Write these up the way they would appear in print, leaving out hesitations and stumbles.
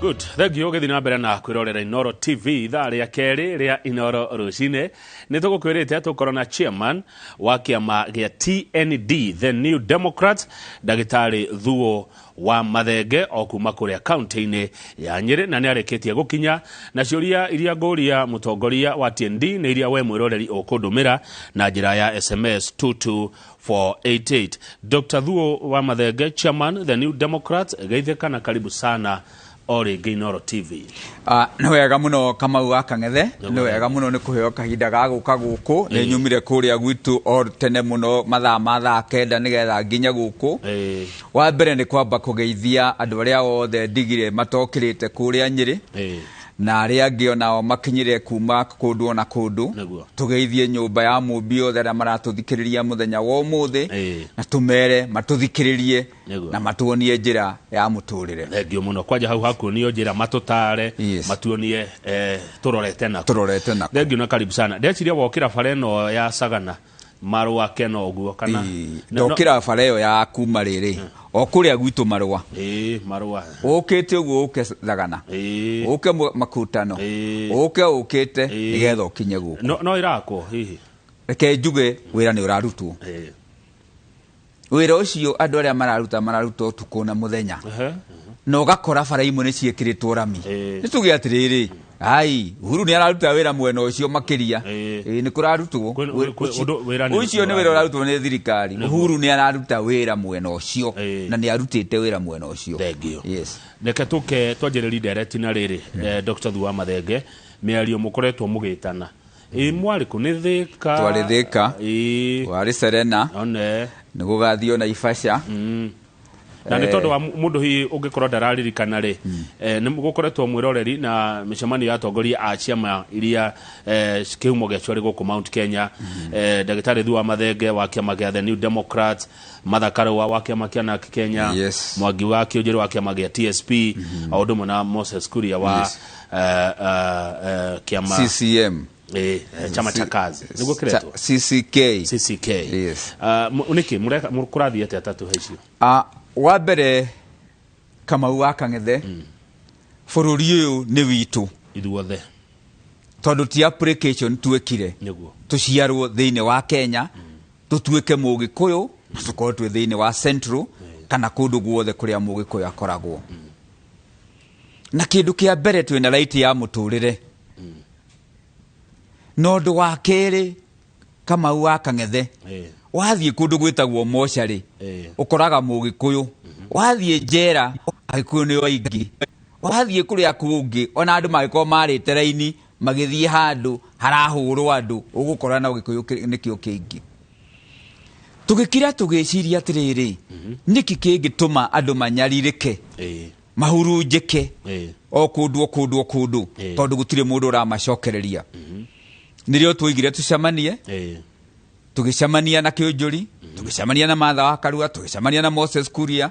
Good. Thank you ũgĩthiĩ na mbere na kwĩrorera Inoro TV ithaa rĩa kerĩ rĩa Inoro rũcinĩ. Nĩ tũgũkwĩrĩte tũkorwo na chairman wa kĩama gĩa TND, The New Democrats, Ndagĩtarĩ Thuo wa Mathenge o kuma kũrĩa kaunti-inĩ ya Nyĩrĩ, na nĩ arĩkĩtie gũkinya. Na ciũria iria ngũria mũtongoria wa TND nĩ iria we mwĩroreri ũkũndũmĩra na njĩra ya SMS 22488. Dr. Thuo wa Mathenge, chairman The New Democrats, geithĩka na karibu sana o rĩngĩ Inooro TV. Ah, nĩ wega mũno Kamau wa Kang'ethe, nĩ wega mũno nĩ kũheo kahinda ga gũka gũkũ. Nĩ nyumire kũrĩa gwitũ o tene mũno mathaa ma thaa 9 nĩgetha nginye gũkũ. Wa mbere nĩ kwamba kũgeithia andũ arĩa othe ndigire matokĩrĩte kũrĩa Nyĩrĩ na arĩa angĩ onao makinyire kuma kũndũ ona kũndũ. Tũgeithie nyũmba ya Mũmbi othe arĩa maratũthikĩrĩria mũthenya wa ũmũthĩ na tũmere matũthikĩrĩrie na matuonie njĩra ya mũtũrĩre. Thengiũ mũno kwanja hau hakuonio njĩra matũtare. Matuonie tũrorete nako. Tũrorete nako. Thengiũ na karibu sana. Ndeciria wokĩra bara ĩno ya Sagana Marũa kena ũguo kana? Ndokĩra bara ĩyo ya kuma rĩrĩ o kũrĩa gwitũ Marũa. Ĩĩ, Marũa. Ũkĩte ũguo ũke Thagana, ũke Makutano, ũke ũkĩte nĩgetha ũkinye gũkũ. No ĩrakwo hihi? Reke njuge wĩra nĩ ũrarutwo. Wĩra ũcio andũ arĩa mararuta mararuta ũtukũ na mũthenya na ũgakora bara imwe nĩ ciĩkĩrĩtwo rami. Nĩ tuge atĩrĩrĩ, ai Uhuru nĩ araruta wĩra mwena ũcio makĩria. Ĩĩ, nĩ kũrarutwo. Ũcio nĩ wĩra ũrarutwo nĩ thirikari. Uhuru nĩ araruta wĩra mwena ũcio na nĩ arutĩte wĩra mwena ũcio. Thengiũ. Yes. Reke tũke twanjĩrĩrie ndereti na rĩrĩ, Dr. Thuo wa Mathenge, mĩario mũkoretwo mũgĩtana. Ĩ mwarĩ kũ? Nĩ Thĩka? Twarĩ Thĩka. Warĩ Serena. One. Nĩ gũgathiĩ ona Ibasha. Na nĩ tondũ wa mũndũ hihi ũngĩkorwo ndararirikana rĩ, nĩ gũkoretwo mwĩroreri na mĩcemanio ya atongoria a ciama iria kĩhumo gĩacio arĩ gũkũ Mount Kenya, ndagĩtarĩ Thuo wa Mathenge wa kĩama gĩa The New Democrats, Martha Karua wa kĩama kĩa NARC Kenya, Mwangi wa Kĩũnjĩrĩ wa kĩama gĩa TSP, o ũndũ ũmwe na Moses Kuria wa kĩama CCM. Chama cha kazi nĩguo kĩretwo. CCK. CCK. Yes. Nĩkĩ kũrathiĩ atĩa tatu icio? Ah, wa mbere Kamau wa Kang'ethe, bũrũri ũyũ nĩ witũ ithuothe, tondũ ti application twekire tũciarwo thĩinĩ wa Kenya, tũtuĩke mũgĩkũyũ na tũkorwo twĩ thĩinĩ wa Central kana kũndũ guothe kũrĩa mũgĩkũyũ akoragwo. Na kĩndũ kĩa mbere twĩna right ya mũtũrĩre. Na ũndũ wa kerĩ Kamau wa Kang'ethe, wathiĩ kũndũ gwĩtagwo mocarĩ ũkoraga mũgĩkũyũ, wathiĩ njera agĩkũyũ nĩo aingĩ, wathiĩ kũrĩa kũngĩ ona andũ mangĩkorwo marĩte raini magĩthiĩ handũ harahũrwo andũ ũgũkora na ũgĩkũyũ nĩkĩo kĩingĩ. Tũgĩkira tũgĩciria atĩrĩrĩ, nĩkĩ kĩngĩtũma andũ manyarirĩke, mahurunjĩke o kũndũ o kũndũ o kũndũ, tondũ gũtirĩ mũndũ ũramacokereria? Nĩrĩo twoigire tũcemanie. Tũgĩcemania na Kĩũnjũri, tũgĩcemania na Martha wa Karua, tũgĩcemania na Moses Kuria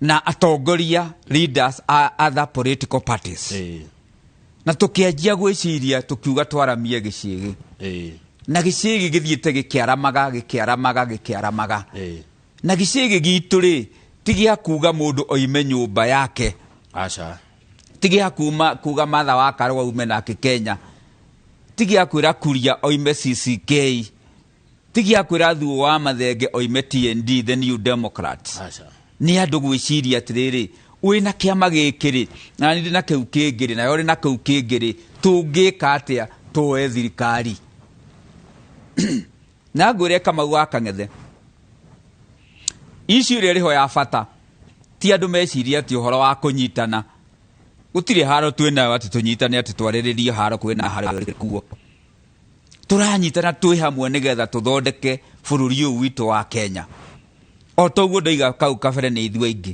na atongoria leaders a other political parties, na tũkĩanjia gwĩciria tũkiuga twaramie gĩciĩgĩ, na gĩciĩgĩ gĩthiĩte gĩkĩaramaga gĩkĩaramaga gĩkĩaramaga. Na gĩciĩgĩ gitũ rĩ ti gĩa kuga mũndũ oime nyũmba yake. Aca. Ti gĩa kuma kuga Martha wa Karua aume nake Kenya, ti gĩa kwĩra Kuria oime CCK, ti gĩa kwĩra Thuo wa Mathenge oime TND, The New Democrats. Aca. Nĩ andũ gwĩciria atĩrĩrĩ, wĩna kĩama gĩkĩ rĩ, na niĩ ndĩ na kĩu kĩngĩ rĩ, nawe ũrĩ na kĩu kĩngĩ rĩ, tũngĩka atĩa tuoe thirikari? Na ngwĩre Kamau wa Kang'ethe, ici ĩrĩa ĩrĩho ya bata ti andũ meciria atĩ ũhoro wa kũnyitana gũtirĩ haro twĩnayo atĩ tũnyitane atĩ twarĩrĩrie haro kwĩna haro ĩrĩkuo. Tũranyitana twĩ hamwe nĩgetha tũthondeke bũrũri ũyũ witũ wa Kenya. O toguo ndoiga kau kabere, nĩ ithuĩ aingĩ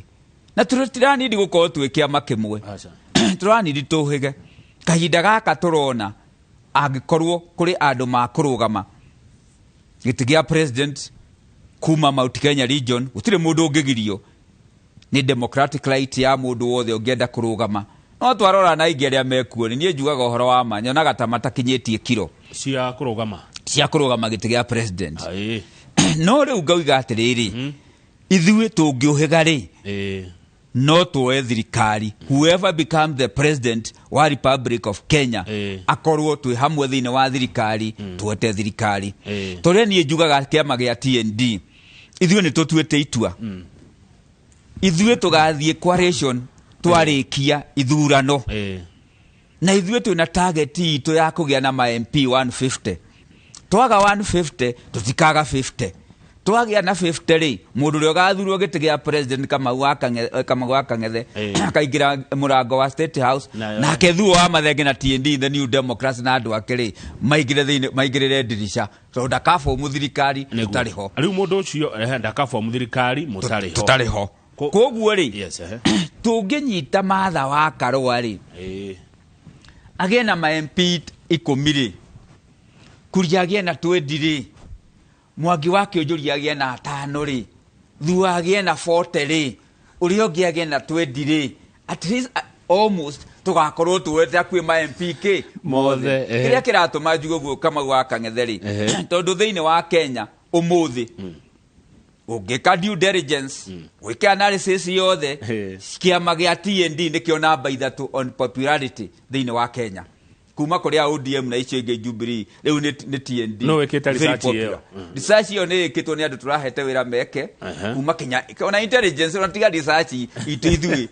na tũtiranindi gũkorwo twĩ kĩama kĩmwe. Aca. Tũranindi tũhĩge kahinda gaka tũrona angĩkorwo kũrĩ andũ makũrũgama gĩtĩ gĩa president kuma Mount Kenya region, gũtirĩ mũndũ ũngĩgirio. Nĩ democratic right ya mũndũ wothe ũngĩenda kũrũgama. No twarora na aingĩ arĩa mekuo, nĩ niĩ njugaga ũhoro wa ma, nyonaga ta matakinyĩtie kiro cia kũrũgama, cia kũrũgama gĩtĩ gĩa president. No rĩu ngauga atĩrĩrĩ, ithuĩ tũngĩũhĩga rĩ, No tuoe thirikari, whoever become the president wa Republic of Kenya, akorwo twĩ hamwe thĩinĩ wa thirikari, tuote thirikari. Tũrĩa niĩ njugaga kĩama gĩa TND, ithuĩ nĩ tũtuĩte itua, ithuĩ tũgathiĩ coalition twarĩkia ithurano. Na ithuĩ twĩna target itũ ya kũgĩa na ma MP 150. Twaga 150, tũtikaga 50. Twagĩa na 50 rĩ, mũndũ ũrĩa ũgathurwo gĩtĩ gĩa president, Kamau wa Kang'ethe, akaingĩra mũrango wa State House. Nake Thuo wa Mathenge na TND, the New Democrats, na andũ ake rĩ, maingĩre thĩinĩ, maingĩrĩre ndirica, tondũ ndakabomu thirikari tũtarĩ ho. Rĩu mũndũ ũcio ndakabomu thirikari mũtarĩ ho. Tũtarĩ ho. Koguo rĩ, yes ehe. tũngĩnyita Martha wa Karũa rĩ, agĩe na ma MP 10 rĩ, Kuria agĩe na 20 rĩ, Mwangi wa Kĩũnjũria agĩe na 5 rĩ, Thuo agĩe na 40 rĩ, ũrĩa ũngĩ agĩe na 20 rĩ, at least almost tũgakorwo tuoete hakuhĩ ma MP kĩ mothe. Kĩrĩa kĩratũma njuge ũguo, Kamau wa Kang'ethe rĩ, tondũ thĩinĩ wa Kenya ũmũthĩ, ũngĩka due diligence, gwĩka analysis yothe, kĩama gĩa TND nĩkĩo namba 3 on popularity thĩinĩ wa Kenya, kuma kũrĩa ODM na icio ingĩ, Jubilee, rĩu nĩ TND. No wĩkĩte Very research popular. ĩyo? Research ĩyo nĩ ĩkĩtwo nĩ andũ tũrahete wĩra meke kuma Kenya, ona intelligence, ona tiga research itũ ithuĩ,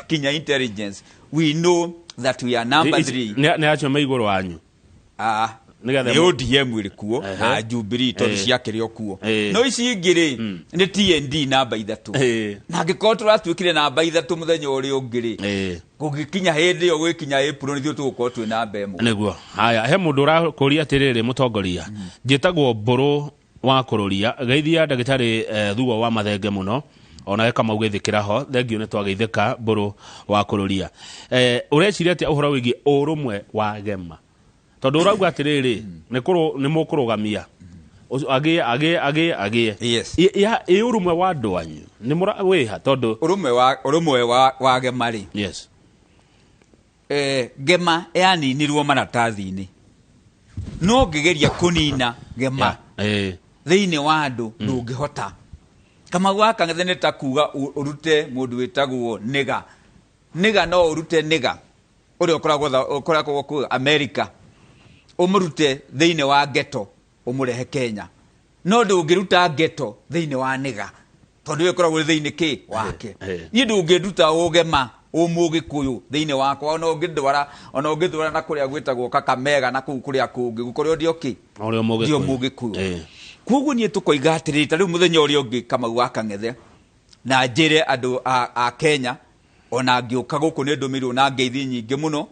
kinya intelligence, we know that we are number 3. Nĩ acio me igũrũ wanyu? Ah, Nĩgetha nĩ ODM ĩrĩ kuo na Jubilee, tondũ ciakĩrĩ o kuo. No ici ingĩ rĩ, nĩ TND namba 3. Na angĩkorwo tũratuĩkire namba 3, mũthenya ũrĩa ũngĩ rĩ, kũngĩkinya hĩndĩ ĩyo, gwĩkinya April, nĩthuĩ tũgũkorwo twĩ namba 1. Nĩguo. Haya, he mũndũ ũrakũria atĩrĩrĩ, mũtongoria, njĩtagwo Mbũrũ wa Kũrũria, geithia ndagĩtarĩ Thuo wa Mathenge mũno, onawe Kamau gĩthĩkĩra ho. Thengiũ, nĩ twageithĩka, Mbũrũ wa Kũrũria. Ũreciria atĩa ũhoro wĩgiĩ ũrũmwe wa gema, tondũ ũrauga atĩrĩrĩ, nĩ mũkũrũgamia agĩe agĩe agĩe agĩe? Ĩ ũrũmwe wa andũ anyu nĩ mũra wĩha, tondũ Ũrũmwe wa gema rĩ, gema yaninirwo maratathi-inĩ, no ngĩgeria kũnina gema thĩinĩ wa andũ, ndũngĩhota. Kamau wa Kang'ethe, nĩ ta kuga ũrute mũndũ wĩtagwo nĩga nĩga, no ũrute nĩga ũrĩa ũkoragwo kũ America, ũmũrute thĩinĩ wa ghetto ũmũrehe Kenya, no ndũngĩruta ghetto thĩinĩ wa nĩga, tondũ ĩyo ĩkoragwo ĩrĩ thĩinĩ kĩ wake. Niĩ ndũngĩnduta ũgema ũmũgĩkũyũ thĩinĩ wakwa, ona ũngĩndwara na kũrĩa gwĩtagwo Kakamega na kũu kũrĩa kũngĩ, gũkorwo ndio kĩ ũrĩa mũgĩkũyũ. Ndio mũgĩkũyũ. Koguo niĩ tũkoiga atĩrĩrĩ, ta rĩu mũthenya ũrĩa ũngĩ, Kamau wa Kang'ethe, na njĩre andũ a Kenya, ona ngĩũka gũkũ nĩ ndũmĩirwo na ngeithi nyingĩ mũno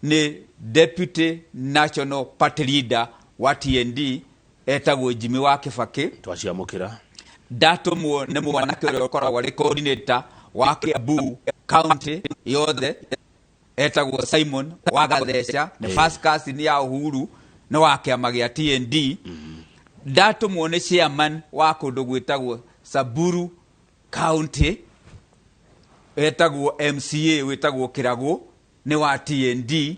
nĩ deputy national party leader wa TND, etagwo Jimmy wa Kibaki. Twaciamũkĩra. Ndatũmwo nĩ mwanake ũrĩa ũkoragwo arĩ coordinator wa Kiambu county yothe, etagwo Simon wa Gatheca, nĩ first cousin ya Uhuru, nĩ wa kĩama gĩa TND. Ndatũmwo nĩ chairman wa kũndũ gwĩtagwo Samburu county, etagwo MCA wĩtagwo Kĩragũ, nĩ wa TND,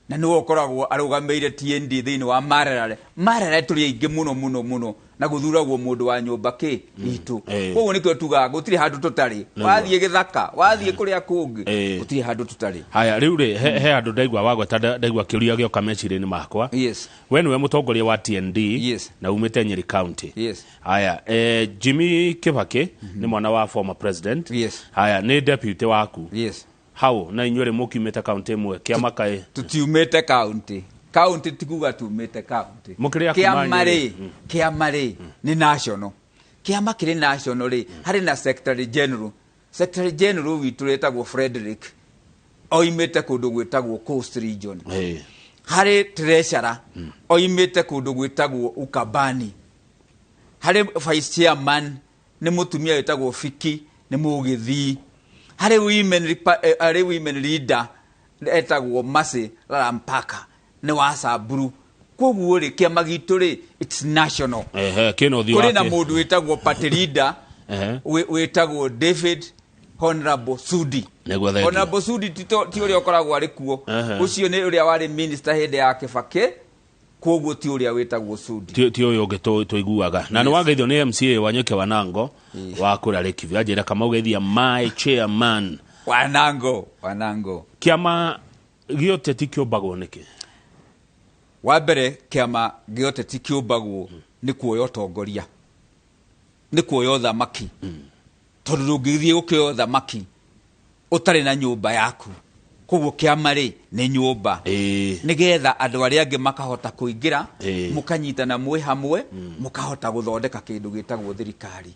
na nĩwe ũkoragwo arũgamĩire TND thĩinĩ wa Marerare. Marerare tũrĩ aingĩ mũno mũno mũno, na gũthuragwo mũndũ wa nyũmba kĩ itũ. Koguo nĩkĩo tugaga gũtirĩ handũ tũtarĩ. Wathiĩ gĩthaka, wathiĩ kũrĩa kũngĩ, gũtirĩ handũ tũtarĩ. Haya, rĩu rĩ, he handũ ndaigua wagweta, ndaigua kĩũria gĩoka meciria-inĩ makwa. We nĩwe mũtongoria wa TND na umĩte Nyeri County. Haya, Jimmy Kibaki nĩ mwana wa former president. Haya, nĩ deputy waku. Hau na inyuĩ rĩ, mũkiumĩte kaunti ĩmwe, kĩama kaĩ? Tutiumĩte kaunti, kaunti ti kuga tumĩte kaunti. Mũkĩrĩ a kuma Kĩama Nyeri? rĩ, kĩama rĩ nĩ national. Kĩama kĩrĩ national rĩ, harĩ na secretary general. Secretary general witũ wĩtagwo Frederick, oimĩte kũndũ gwĩtagwo Coast Region. Harĩ treasurer, oimĩte kũndũ gwĩtagwo Ukambani. Harĩ vice chairman, nĩ mũtumia wĩtagwo Fiki, nĩ Mũgĩthii. Harĩ women leader etagwo Mercy Lalampaka, nĩ wa Samburu. Koguo rĩ, kĩama gitũ rĩ, it's national. Ehe, kĩna ũthiũ Kũrĩ na wake. mũndũ wĩtagwo party leader, wĩtagwo David Honorable Sudi. Nĩguo, thengiũ. Honorable Sudi ti ũrĩa ũkoragwo arĩ kuo. Ũcio nĩ ũrĩa warĩ minister hĩndĩ ya Kibaki. Koguo ti ũrĩa wĩtagwo Sudi. Ti ũyũ ũngĩ tũiguaga. Na nĩ wageithio nĩ MCA Wanyuke Wanango wa kũrĩa Lake View. Anjĩra Kamau geithia my chairman. Wanango, Wanango. Kĩama gĩa ũteti kĩũmbagwo nĩkĩ? Wa mbere kĩama gĩa ũteti kĩũmbagwo nĩ kuoya ũtongoria, nĩ kuoya ũthamaki. Tondũ ndũngĩthiĩ gũkĩoya ũthamaki ũtarĩ na nyũmba yaku. Koguo kĩama rĩ nĩ nyũmba. Nĩgetha andũ arĩa angĩ makahota kũingĩra, mũkanyitana mwĩ hamwe, mũkahota gũthondeka kĩndũ gĩtagwo thirikari.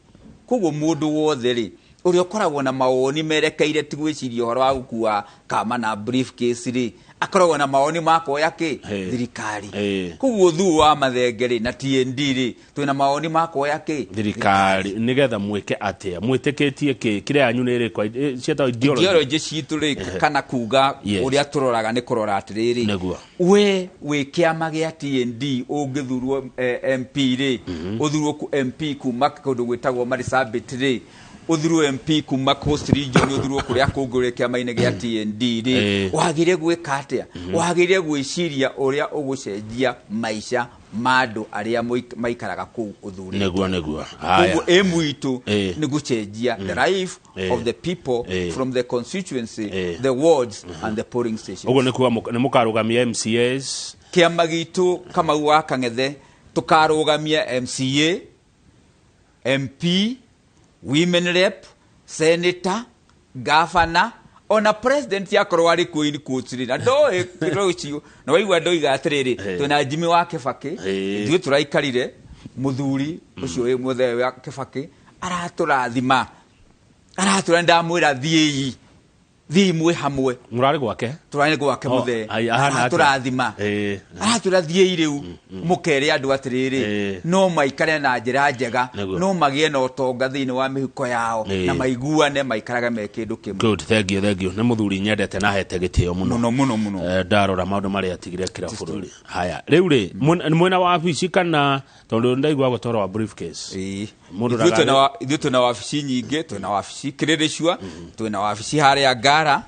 Koguo mũndũ wothe rĩ ũrĩa ũkoragwo na mawoni merekeire ti gwĩciria ũhoro wa gũkua kama na briefcase rĩ, akoragwo na mawoni ma kuoya kĩ? Thirikari. Koguo Thuo wa Mathenge rĩ na TND rĩ twĩna mawoni ma kuoya kĩ? Thirikari. Nĩgetha mwĩke atĩa? Mwĩtĩkĩtie kĩ? Kĩrĩa yanyu nĩ ĩrĩkũ? Ciĩtagwo ideology. Ideology citũ rĩ, kana kuga ũrĩa tũroraga nĩ kũrora atĩrĩrĩ. Nĩguo. We wĩ kĩama gĩa TND ũngĩthurwo MP rĩ, ũthurwo MP kuma kũndũ gwĩtagwo Marsabit rĩ, ũthurwo MP kuma Coast Region, ũthurwo kũrĩa kũngĩ ũrĩ kĩama-inĩ gĩa TND rĩ, wagĩrĩire gwĩka atĩa? Wagĩrĩire gwĩciria ũrĩa ũgũcenjia maica ma andũ arĩa maikaraga kũu ũthurĩtwo. Nĩguo, nĩguo. Koguo aim itũ nĩ gũcenjia the life of the people from the constituency, the wards and the polling stations. Ũguo nĩ kuga nĩ mũkarũgamia MCAs? Kĩama gitũ Kamau wa Kang'ethe tũkarũgamia MCA, MP, women rep, senator, governor, ona president akorwo arĩ kuo in quotes rĩ, na ndoĩ rũciũ, na waigua ndoiga atĩrĩrĩ, twĩna Jimmy wa Kibaki, ithuĩ tũraikarire, mũthuri ũcio wĩ mũthee wa Kibaki, aratũrathima, aratũra ndamwĩra thiĩi, thiĩi mwĩ hamwe. Mũrarĩ gwake? Tũrarĩ gwake mũthee. Ai, ahana atĩa? Aratũrathima. Aratũra thiĩi rĩu, mũkere andũ atĩrĩrĩ, no maikare na njĩra njega, no magĩe na ũtonga thĩinĩ wa mĩhuko yao, na maiguane maikarage me kĩndũ kĩmwe. Good, thank you, thank you. Nĩ mũthuri nyendete na hete gĩtĩo mũno. Mũno, mũno, mũno. Ndarora maũndũ marĩa atigire kĩra bũrũri. Haya, rĩu rĩ, mwena wa wabici kana tondũ ndaigua gũtwara wa briefcase. Mũndũ ndaga- Ithuĩ twĩna wabici nyingĩ, twĩna wabici Kĩrĩrĩcua, twĩna wabici harĩa Ngara,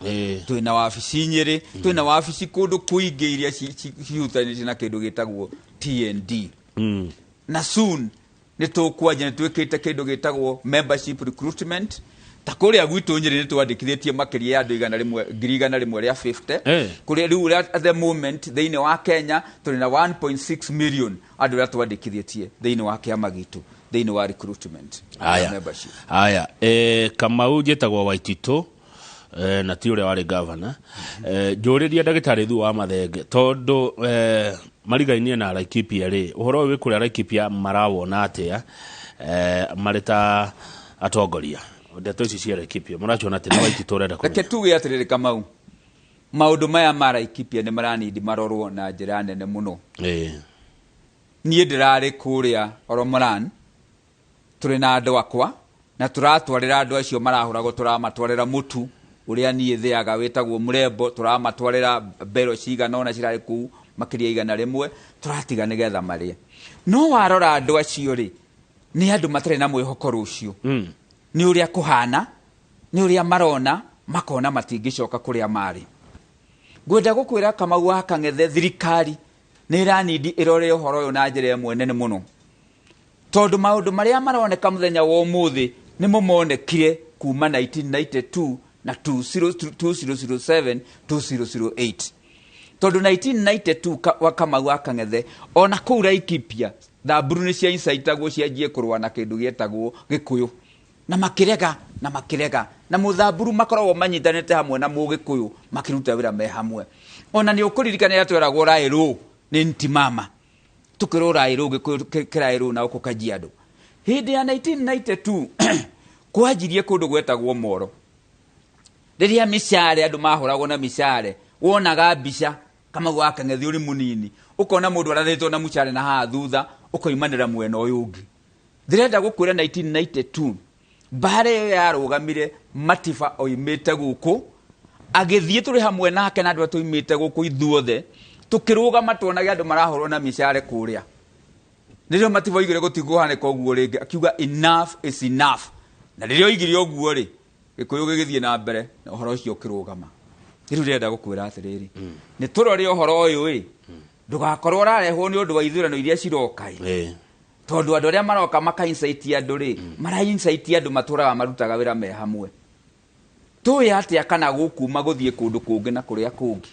twĩna wabici Nyĩrĩ, twĩna wabici kũndũ kũingĩ iria cihutanĩtie na kĩndũ gĩtagwo TND. Na soon nĩ tũkwanjia, nĩ twĩkĩte kĩndũ gĩtagwo membership recruitment. Ta kũrĩa gwitũ Nyĩrĩ nĩ twandĩkithĩtie makĩria ya andũ igana rĩmwe, ngiri igana rĩmwe rĩa 50. Kũrĩa rĩu at the moment thĩinĩ wa Kenya tũrĩ na 1.6 million andũ arĩa twandĩkithĩtie thĩinĩ wa kĩama gitũ, thĩinĩ wa recruitment. Aya. Membership. Aya. Kamau njĩtagwo Waititũ, na ti ũrĩa warĩ governor. Njũrĩrie ndagĩtarĩ Thuo wa Mathenge tondũ marigainie na Laikipia rĩ, ũhoro ũyũ wĩ kũrĩa Laikipia marawona atĩa, marĩ ta atongoria? Ndeto ici cia Laikipia mũraciona atĩ nĩ Waititũ ũrenda kũmenya? Reke tuge atĩrĩrĩ Kamau, maũndũ maya ma Laikipia nĩ maranindi marorwo na njĩra nene mũno. Niĩ ndĩrarĩ kũrĩa Oromoran, tũrĩ na andũ akwa, na tũratwarĩra andũ acio marahũragwo, tũramatwarĩra mũtu ũrĩa niĩ thĩaga wĩtagwo mũrembo, tũramatwarĩra mbero cigana ũna cirarĩ kũu makĩria igana rĩmwe, tũratiga nĩgetha marĩe. No warora andũ acio rĩ, nĩ andũ matarĩ na mwĩhoko rũciũ. Nĩ ũrĩa kũhana, nĩ ũrĩa marona, makona matingĩcoka kũrĩa marĩ. Ngwenda gũkwĩra Kamau wa Kang'ethe, thirikari nĩ ĩranindi ĩrore ũhoro ũyũ na njĩra ĩmwe nene mũno. Tondũ maũndũ marĩa maroneka mũthenya wa ũmũthĩ nĩmo monekire kuma 1992 na 2007, 2008. Tondũ 1992 wa Kamau wa Kang'ethe, ona kũu Laikipia, Thamburu nĩ cia insaitagwo cianjie kũrũa na kĩndũ gĩetagwo Gĩkũyũ. Na makĩrega, na makĩrega. Na Mũthamburu makoragwo manyitanĩte hamwe na Mũgĩkũyũ makĩruta wĩra me hamwe. Ona nĩ ũkũririkana rĩrĩa tweragwo Raĩrũ nĩ Ntimama. Tũkĩrwo Raĩrũ, Gĩkũyũ kĩraĩrũ na gũkũ Kajiado. Hĩndĩ ya 1992, kwanjirie kũndũ gwetagwo Moro. Rĩrĩa mĩcare, andũ mahũragwo na mĩcare, wonaga mbica Kamau wa Kang'ethe ũrĩ mũnini, ũkona mũndũ arathĩtwo na mũcare na haha thutha, ũkoimanĩra mwena ũyũ ũngĩ. Ndĩrenda gũkwĩra 1992, mbara ĩyo yarũgamire Matiba oimĩte gũkũ, agĩthiĩ tũrĩ hamwe nake na andũ arĩa tũimĩte gũkũ ithuothe, tũkĩrũgama tuonage andũ marahũrwo na mĩcare kũrĩa. Rĩrĩa Matiba oigire gũtikũhanĩka ũguo rĩngĩ, akiuga enough is enough. Na rĩrĩa oigire ũguo rĩ, Gĩkũyũ gĩgĩthiĩ na mbere na ũhoro ũcio ũkĩrũgama. Rĩu ndĩrenda gũkwĩra atĩrĩrĩ, nĩ tũrore ũhoro ũyũ ĩ, Ndũgakorwo ũrarehwo nĩ ũndũ wa ithurano iria ciroka ĩ. Tondũ andũ arĩa maroka maka incite andũ rĩ, mara incite andũ matũraga marutaga wĩra me hamwe. Tũĩ atĩa kana gũkuma gũthiĩ kũndũ kũngĩ na kũrĩa kũngĩ?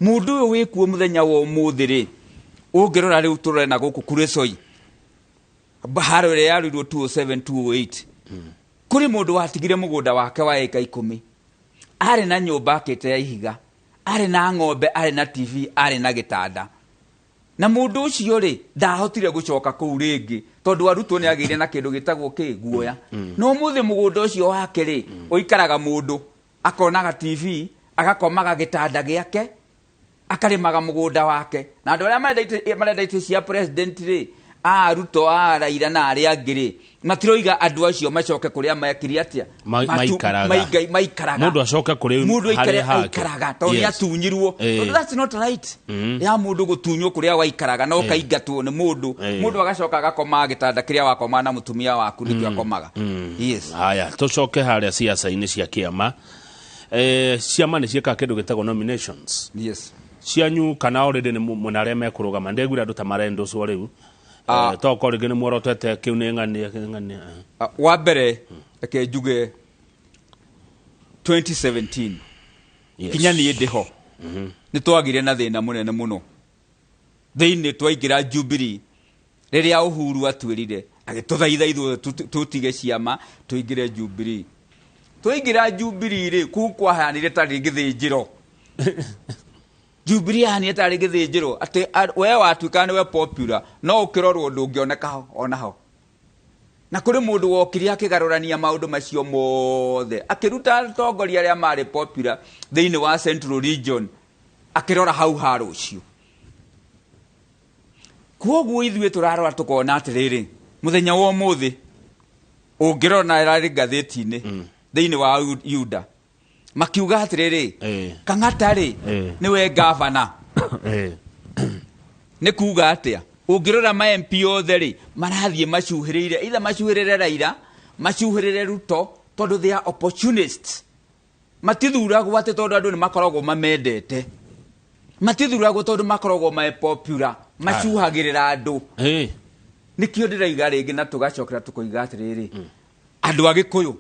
Mũndũ ũyũ wĩkuo mũthenya wa ũmũthĩ rĩ, ũngĩrora rĩu tũrore na gũkũ Kuresoi, haro ĩrĩa yarũirwo 207 208, kũrĩ mũndũ watigire mũgũnda wake wa ĩka 10, arĩ na nyũmba akĩte ya ihiga, arĩ na ng'ombe, arĩ na TV, arĩ na gĩtanda. Na mũndũ ũcio rĩ, ndahotire gũcoka kũu rĩngĩ, tondũ arutwo nĩ agĩire na kĩndũ gĩtagwo kĩ guoya. No ũmũthĩ mũgũnda ũcio wake rĩ, ũikaraga mũndũ, akonaga TV, agakomaga gĩtanda gĩake, akarĩmaga mũgũnda wake. Na andũ arĩa marenda itĩ cia president rĩ, a Ruto, a Raila na arĩa angĩ rĩ, matiroiga andũ acio macoke kũrĩa mekire atĩa? Maikaraga. Maikaraga. Mũndũ acoke kũrĩ Mũndũ aikare harĩa hake. aikaraga, tondũ nĩ atunyirwo. Tondũ that's not right. Ya mũndũ gũtunywo kũrĩa waikaraga na ũkaingatwo nĩ mũndũ. Mũndũ agacoka agakoma gĩtanda kĩrĩa wakoma na mũtumia waku nĩkĩo akomaga. Yes. Haya, tũcoke harĩa ciaca-inĩ cia kĩama. Ciama nĩ ciĩkaga kĩndũ gĩtagwo nominations. Yes. Cianyu kana already nĩ mwena arĩa mekũrũgama. Ndĩguire andũ ta marendũcwo rĩu. To korwo rĩngĩ nĩ muorotete kĩu nĩ ng'ania, nĩ ng'ania. Wa mbere, reke njuge 2017. Yes. Kinya niĩ ndĩho. Nĩ twagire na thĩna mũnene mũno. Thĩinĩ twaingĩra Jubilee, rĩrĩa Uhuru atwĩrire, agĩtũthaitha ithuothe tũtige ciama, tũingĩre Jubilee. Twaingĩra Jubilee rĩ, kũu kwahanire tarĩ gĩthĩnjĩro. Jubilee yahanire tarĩ gĩthĩnjĩro, atĩ we watuĩka nĩwe popular, no ũkĩrorwo ndũngĩoneka ho, ona ho. Na kũrĩ mũndũ wokire akĩgarũrania maũndũ macio mothe, akĩruta atongoria arĩa marĩ popular thĩinĩ wa Central Region, akĩrora hau ha rũciũ. Kwoguo ithuĩ tũrarora tũkona atĩrĩrĩ, mũthenya wa ũmũthĩ ũngĩrora na ĩrarĩ ngathĩti-inĩ thĩinĩ wa Yuda, makiuga atĩrĩrĩ, Kang'ata rĩ, nĩwe gavana. Nĩ kuga atĩa? Ũngĩrora ma MP othe rĩ, marathiĩ macuhĩrĩire, either macuhĩrĩre Raila, macuhĩrĩre Ruto, tondũ they are opportunists. Matithuragwo atĩ tondũ andũ nĩ makoragwo mamendete. Matithuragwo tondũ makoragwo me popular, macuhagĩrĩra andũ. Nĩkĩo ndĩroiga rĩngĩ na tũgacokera tũkoiga atĩrĩrĩ, andũ a Gĩkũyũ,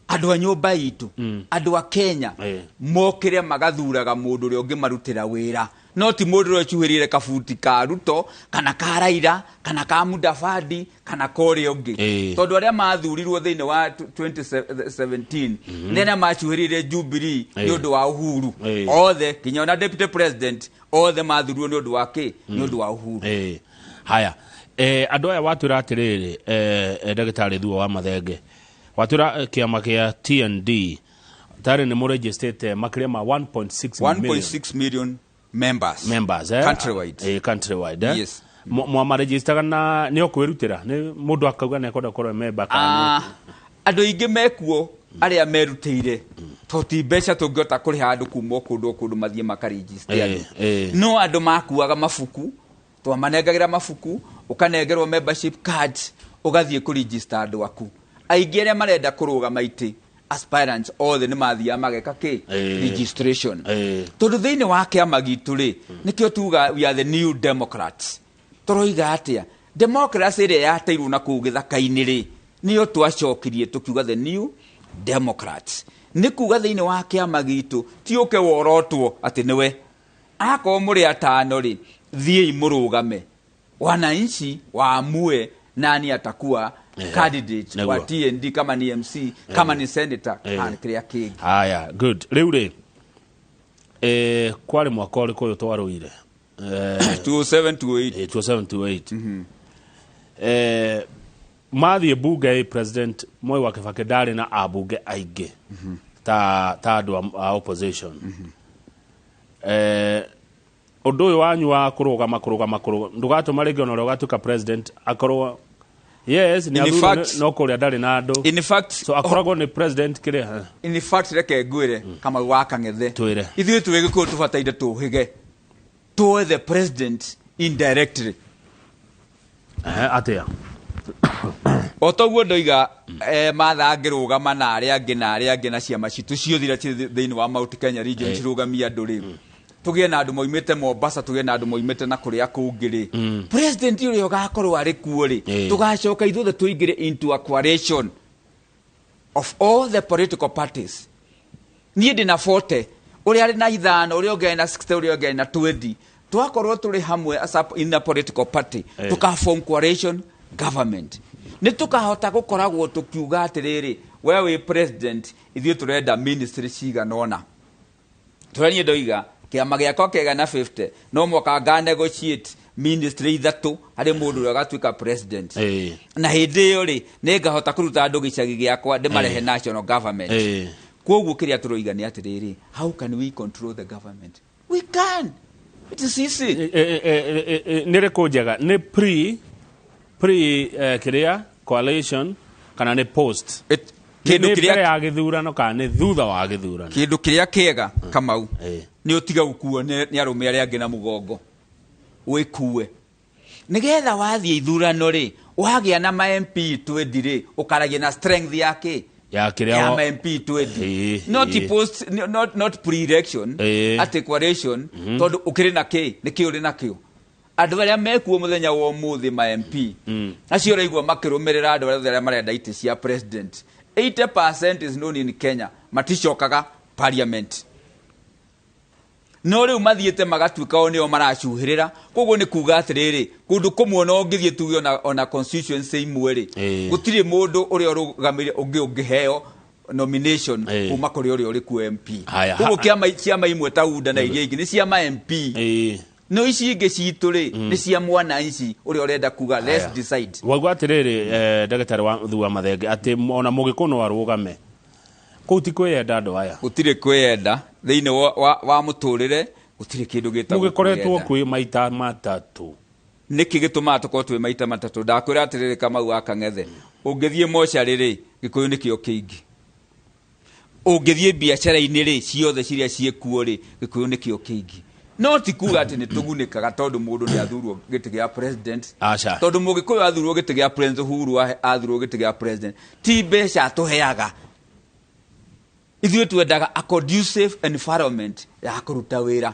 andũ a nyũmba itũ, andũ a Kenya, mokĩre magathuraga mũndũ ũrĩa ũngĩmarutĩra wĩra. No ti mũndũ ũrĩa ũcuhĩrĩire kabuti ka Ruto, kana ka Raila, kana ka Mudavadi, kana ka ũrĩa ũngĩ. Tondũ arĩa mathurirwo thĩinĩ wa 2017, nĩ arĩa macuhĩrĩire Jubilee nĩ ũndũ wa Uhuru. Othe, nginya ona deputy president, othe mathurirwo nĩ ũndũ wa kĩ? Nĩ ũndũ wa Uhuru. Haya. Andũ aya watwĩra atĩrĩrĩ, ndagĩtarĩ Thuo wa Mathenge, watwĩra kĩama kĩa TND tarĩ nĩ mũregistĩte makĩria ma 1.6 One point million. six million members. Members, Countrywide. Countrywide, Yes. Mwamaregistaga na nĩ ũkwĩrutĩra? Nĩ mũndũ akauga nĩ ekwenda gũkorwo e member kana nĩ Andũ aingĩ mekuo arĩa merutĩire, to ti mbeca tũngĩhota kũrĩha andũ kuma o kũndũ o kũndũ mathiĩ makaregister andũ. No andũ makuaga mabuku, twamanengagĩra mabuku, ũkanengerwo membership card, ũgathiĩ kũregister andũ aku. Aingĩ arĩa marenda kũrũgama itĩ, aspirants othe nĩ mathiaga mageka kĩ? Registration. Tondũ thĩinĩ wa kĩama gitũ rĩ, nĩkĩo tuga we are the new Democrats. Tũroiga atĩa? Democracy ĩrĩa yateirwo na kũu gĩthaka-inĩ rĩ, nĩyo twacokirie tũkiuga the new Democrats. Nĩ kuga thĩinĩ wa kĩama gitũ, ti ũke worotwo atĩ nĩwe. Akorwo mũrĩ atano rĩ, thiĩi mũrũgame. Wananchi waamue nani atakuwa candidate wa TND, kama ni MC, kama ni senator, kana kĩrĩa kĩngĩ. Haya, good. Rĩu rĩ, kwarĩ mwaka ũrĩkũ ũyũ twarũire? 27, 28. 27, 28. Mathiĩ bunge, President Moi wa Kibaki ndarĩ na ambunge aingĩ ta andũ a opposition. Ũndũ ũyũ wanyu wa kũrũgama, kũrũgama, kũrũgama, ndũgatũma rĩngĩ ona ũrĩa ũgatuĩka president akorwo yes, nĩ In athurwo fact, no kũrĩa ndarĩ na andũ. In fact, so akoragwo nĩ president kĩrĩa, In fact, reke ngwĩre Kamau wa Kang'ethe. Twĩre. Ithuĩ twĩ Gĩkũyũ tũbataire tũhĩge. Tuoe the president indirectly. Atĩa? O toguo ndoiga, Martha angĩrũgama na arĩa angĩ na arĩa angĩ na ciama citũ ciothe iria cirĩ thĩinĩ wa Mount Kenya region cirũgamie andũ rĩ. Tũgĩe na andũ moimĩte Mombasa, tũgĩe na andũ moimĩte na kũrĩa kũngĩ rĩ, president ũrĩa ũgakorwo arĩ kuo rĩ, tũgacoka ithuothe tũingĩre into a coalition of all the political parties. Niĩ ndĩ na 40, ũrĩa arĩ na 5, ũrĩa ũngĩ arĩ na 60, ũrĩa ũngĩ arĩ na 20. Twakorwo tũrĩ hamwe as a, in a political party, tũka form coalition government, nĩ tũkahota gũkoragwo tũkiuga atĩrĩrĩ, we wĩ president, ithuĩ tũrenda ministry cigana ũna. Tũrĩa niĩ ndoiga kĩama gĩakwa kĩega na 50, no mwaka nga negotiate ministry 3 harĩ mũndũ ũrĩa ũgatuĩka president. Na hĩndĩ ĩyo rĩ, nĩ ngahota kũruta andũ gĩcagi gĩakwa ndĩmarehe national government. Koguo kĩrĩa tũroiga nĩ atĩrĩrĩ, how can we control the government? We can, it is easy. Nĩ rĩkũ njega? Nĩ pre kĩrĩa coalition kana nĩ post? Kĩndũ Nĩ mbere kĩrĩa ya gĩthurano kana nĩ thutha wa gĩthurano? Kĩndũ kĩrĩa kĩega, Kamau, nĩ ũtiga gũkuo nĩ arũme arĩa angĩ na mũgongo, wĩkue nĩgetha wathiĩ ithurano rĩ, wagĩa na ma MP 20 rĩ, ũkaragia na strength yake ya kĩrĩa ya ma MP 20, not post, not pre-election, atĩ coalition, tondũ ũkĩrĩ na kĩ nĩ kĩ ũrĩ nakĩo. Andũ arĩa mekuo mũthenya wa ũmũthĩ, ma MP acio ũraigua makĩrũmĩrĩra andũ arĩa othe arĩa marenda itĩ cia president, 80% is known in Kenya, maticokaga parliament, no rĩu mathiĩte magatuĩka o nĩo maracuhĩrĩra. Koguo nĩ kuga atĩrĩrĩ, kũndũ kũmwe ona ũngĩthiĩ tuge ona constituency imwe rĩ, gũtirĩ mũndũ ũrĩa ũrũgamĩrĩire ũngĩ ũngĩheo nomination kuma kũrĩ ũrĩa ũrĩ kuo MP. Haya, Koguo kĩama imwe ta UDA na iria ingĩ nĩ cia ma MP, no ici ingĩ citũ rĩ, nĩ cia mwananchi ũrĩa ũrenda kuga let's Haya. decide. Waigua atĩrĩrĩ, ndagĩtarĩ wa thua mathenge, atĩ ona mũgĩkũyũ no arũgame kũu, ti kwĩyenda andũ aya? Gũtirĩ kwĩyenda thĩinĩ wa mũtũrĩre, gũtirĩ kĩndũ gĩtagwo Mũgĩkoretwo kwĩyenda. kwĩ maita matatũ. Nĩkĩ gĩtũmaga tũkorwo twĩ maita matatũ? Ndakwĩra atĩrĩrĩ, Kamau wa Kang'ethe, ũngĩthiĩ mocarĩ rĩ, Gĩkũyũ nĩkĩo kĩingĩ. Ũngĩthiĩ biacara-inĩ rĩ, ciothe ciria ciĩkuo rĩ, Gĩkũyũ nĩkĩo kĩingĩ. No ti kuga atĩ nĩ tũgunĩkaga tondũ mũndũ nĩ athurwo gĩtĩ gĩa president. Aca. Tondũ mũgĩkũyũ athurwo gĩtĩ gĩa president, Uhuru athurwo gĩtĩ gĩa president, ti mbeca atũheaga ithuĩ. Twendaga a conducive environment ya kũruta wĩra,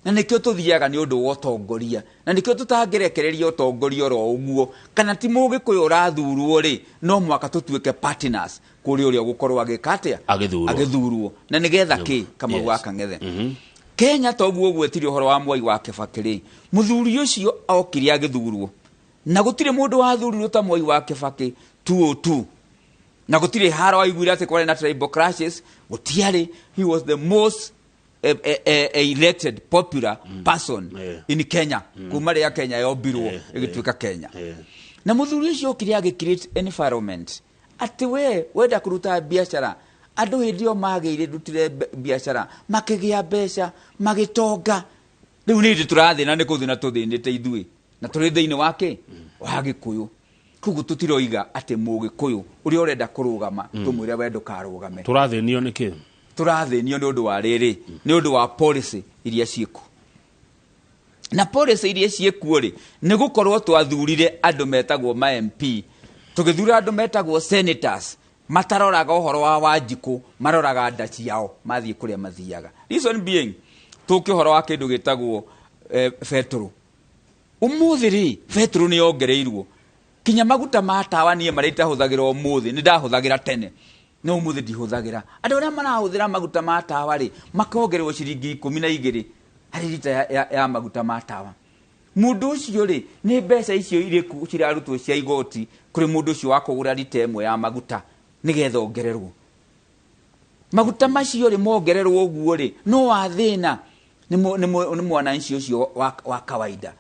na nĩkĩo tũthiaga nĩ ũndũ wa ũtongoria, na nĩkĩo tũtangĩrekereria ũtongoria oro ũguo. Kana ti mũgĩkũyũ ũrathurwo rĩ, no mwaka tũtuĩke partners kũrĩ ũrĩa ũgũkorwo agĩka atĩa? Agĩthurwo. Agĩthurwo. Na nĩgetha kĩ, Kamau wa Kang'ethe, Kenya toguo ũgwetire ũhoro wa Mwai wa Kĩbakĩ rĩ, mũthuri ũcio okire agĩthurwo, na gũtirĩ mũndũ wathurirwo ta Mwai wa Kĩbakĩ 202, na gũtirĩ haro waiguire atĩ kwarĩ na tribal clashes, gũtiarĩ. He was the most elected popular person in Kenya kuma rĩrĩa Kenya yombirwo ĩgĩtuĩka Kenya. Na mũthuri ũcio okire agĩ create environment atĩ we wenda kũruta biacara, andũ hĩndĩ ĩyo magĩire ndutire biacara, makĩgĩa mbeca, magĩtonga. Rĩu nĩ hĩndĩ tũrathĩna, nĩ kũthĩna tũthĩnĩte ithuĩ, na tũrĩ thĩinĩ wa kĩ wa Gĩkũyũ. Koguo tũtiroiga atĩ mũgĩkũyũ ũrĩa ũrenda kũrũgama tũmwĩre we ndũkarũgame. Tũrathĩnio nĩ kĩ? Tũrathĩnio nĩ ũndũ wa rĩrĩ, nĩ ũndũ wa policy iria ciĩkuo. Na policy iria ciĩkuo rĩ, nĩ gũkorwo twathurire andũ metagwo ma MP, tũgĩthura andũ metagwo senators, mataroraga ũhoro wa Wanjikũ, maroraga nda ciao mathiĩ kũrĩa mathiaga. Reason being, tũke ũhoro wa kĩndũ gĩtagwo betũrũ. Ũmũthĩ rĩ, betũrũ nĩ yongereirwo kinya maguta ma tawa. Niĩ marĩa itahũthagĩra ũmũthĩ, nĩ ndahũthagĩra tene, no ũmũthĩ ndihũthagĩra. Andũ arĩa marahũthĩra maguta ma tawa rĩ, makongererwo ciringi 12 harĩ rita ya maguta ma tawa. Mũndũ ũcio rĩ, nĩ mbeca icio irĩkũ cirarutwo cia igoti kũrĩ mũndũ ũcio wa kũgũra rita ĩmwe ya maguta nĩgetha ongererwo maguta macio rĩ, mongererwo ũguo rĩ, no wathĩna nĩ mwananchi ũcio wa kawaida.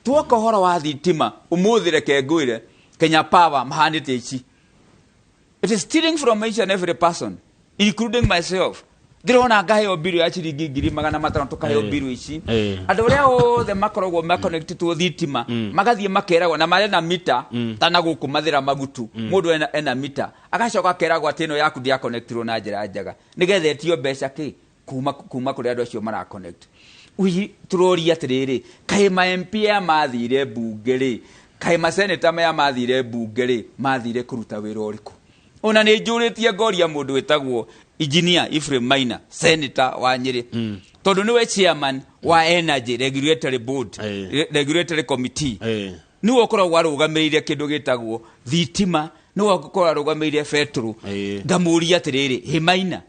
Tuoka ũhoro wa thitima ũmũthĩ, reke ngwĩre, Kenya Power mahanĩte ici. It is stealing from each and every person, including myself. Ndĩrona ngaheo mbiru ya ciringi 500,000, tũkaheo mbiru ici. Andũ arĩa othe makoragwo makonectĩtwo thitima magathiĩ makeragwo na marĩ na mita tana gũkũ mathĩra magutu. Mũndũ ena mita, agacoka akeragwo atĩ ĩno yaku ndĩakonectirwo na njĩra njega, nĩgetha ĩtio mbeca kĩ kuma kũrĩ andũ acio mara connect. Ui, tũroria atĩrĩrĩ, kaĩ ma MP aya mathire mbunge rĩ, kaĩ maseneta maya mathire mbunge rĩ, mathire kũruta wĩra ũrĩkũ? Ona nĩ njũrĩtie ngoria mũndũ wĩtagwo Engineer Ephraim Maina, senator wa Nyĩrĩ, tondũ nĩwe chairman wa Energy Regulatory Board, Regulatory Committee. Nĩwe ũkoragwo arũgamĩrĩire kĩndũ gĩtagwo thitima, nĩwe ũkoragwo arũgamĩrĩire betũrũ. Ngamũria atĩrĩrĩ, hĩ Maina,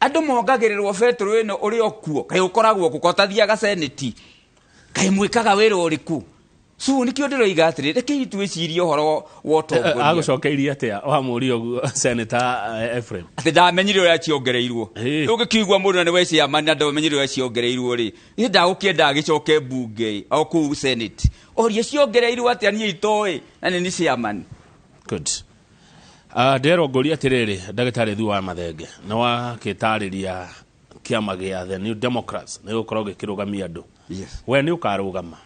andũ mongagĩrĩrwo betũrũ ĩno ũrĩ o kuo, kaĩ ũkoragwo kũ kotathiaga senate, kaĩ mwĩkaga wĩra ũrĩkũ? So nĩkĩo ndĩroiga atĩrĩ, rekei twĩcirie ũhoro wa ũtongoria. Agũcokeirie atĩa wamũria ũguo Senator Ephraim? Atĩ ndamenyire ũrĩa ciongereirwo. Ũngĩkĩigua mũndũ na nĩwe chairman na ndamenyire ũrĩa ciongereirwo rĩ, niĩ ndagũkĩenda agĩcoke mbunge o kũu senate orie ciongereirwo atĩa, niĩ itoĩ na nĩ ni chairman. Good. Nderwo ngũria atĩrĩrĩ, ndagĩtarĩ Thuo wa Mathenge, nĩ wakĩtarĩria kĩama gĩa The New Democrats nĩ gũkorwo gĩkĩrũgamia andũ. Yes. We nĩ ũkarũgama?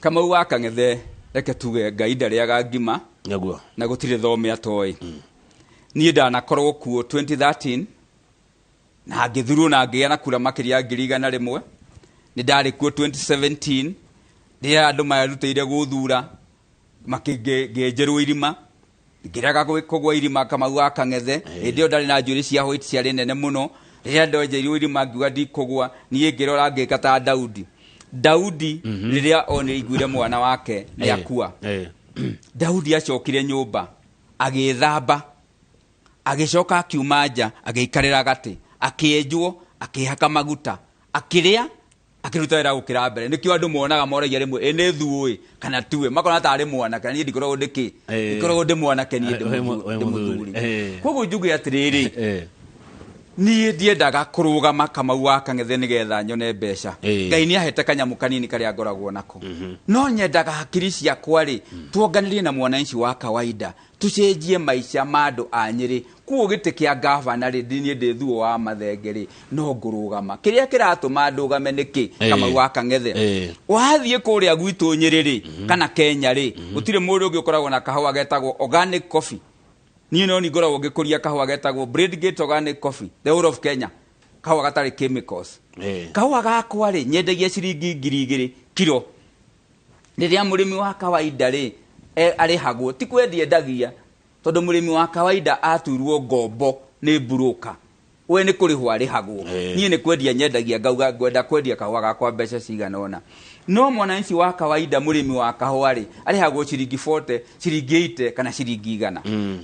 Kamau wa Kang'ethe, reke tuge Ngai ndarĩaga ngima. Nĩguo. Na gũtirĩ thome atoĩ. Niĩ ndanakorwo kuo 2013 na ngĩthurwo na ngĩgĩa na kura makĩria ya 100,000. Nĩ ndarĩ kuo 2017 rĩrĩa andũ merutĩire gũthura, ngĩenjerwo irima, ngĩrega kũgwa irima Kamau wa Kang'ethe. Hĩndĩ ĩyo ndarĩ na njuĩrĩ cia white ciarĩ nene mũno. Rĩrĩa ndenjeirwo irima ngiuga ndikũgwa, niĩ ngĩrora ngĩka ta Daudi. Daudi rĩrĩa onire mwana wake nĩ akua, Daudi acokire nyũmba agĩthamba, agĩcoka akiuma nja agĩikarĩra gatĩ, akĩenjwo, akĩhaka maguta, akĩrĩa, akĩruta wĩra gũkĩra mbere. Nĩkĩo andũ monaga moragia rĩmwe, ĩ nĩ thuũ kana tuwe, makona tarĩ mwanake, na niĩ ndikoragwo ndĩkĩ, ndikoragwo ndĩ mwanake, niĩ ndĩ Wĩ mũthuri. Mũthuri. Koguo njuge atĩrĩrĩ, niĩ ndiendaga kũrũgama Kamau wa Kang'ethe nĩgetha nyone mbeca. Ngai nĩ ahete kanyamũ kanini karĩa ngoragwo nako, no nyendaga hakiri ciakwa rĩ tuonganĩrie na mwananchi wa kawaida, tucenjie maica ma andũ a Nyĩrĩ. Kuo gĩtĩ kĩa gavana rĩ, niĩ ndĩ Thuo wa Mathenge rĩ, no ngũrũgama. Kĩrĩa kĩratũma ndũgame nĩkĩ, Kamau wa Kang'ethe? Wathiĩ kũrĩa gwitũ Nyĩrĩ rĩ, kana Kenya rĩ, gũtirĩ mũndũ ũngĩ ũkoragwo na kahũa getagwo organic coffee. Niĩ no ningoragwo ngĩkũria kahũa getagwo Bradgate Organic Coffee, the whole of Kenya, kahũa gatarĩ chemicals. Kahũa gakwa rĩ, nyendagia ciringi 2,000 kiro, rĩrĩa mũrĩmi wa kawaida rĩ arĩhagwo, ti kwendia endagia, tondũ mũrĩmi wa kawaida aturwo ngombo nĩ broker, we nĩ kũrĩhwo arĩhagwo. Niĩ nĩ kwendia nyendagia, ngauga ngwenda kwendia kahũa gakwa mbeca cigana ũna, no mwananchi wa kawaida, mũrĩmi wa kahũa rĩ, arĩhagwo ciringi 40, ciringi 80 kana ciringi 100.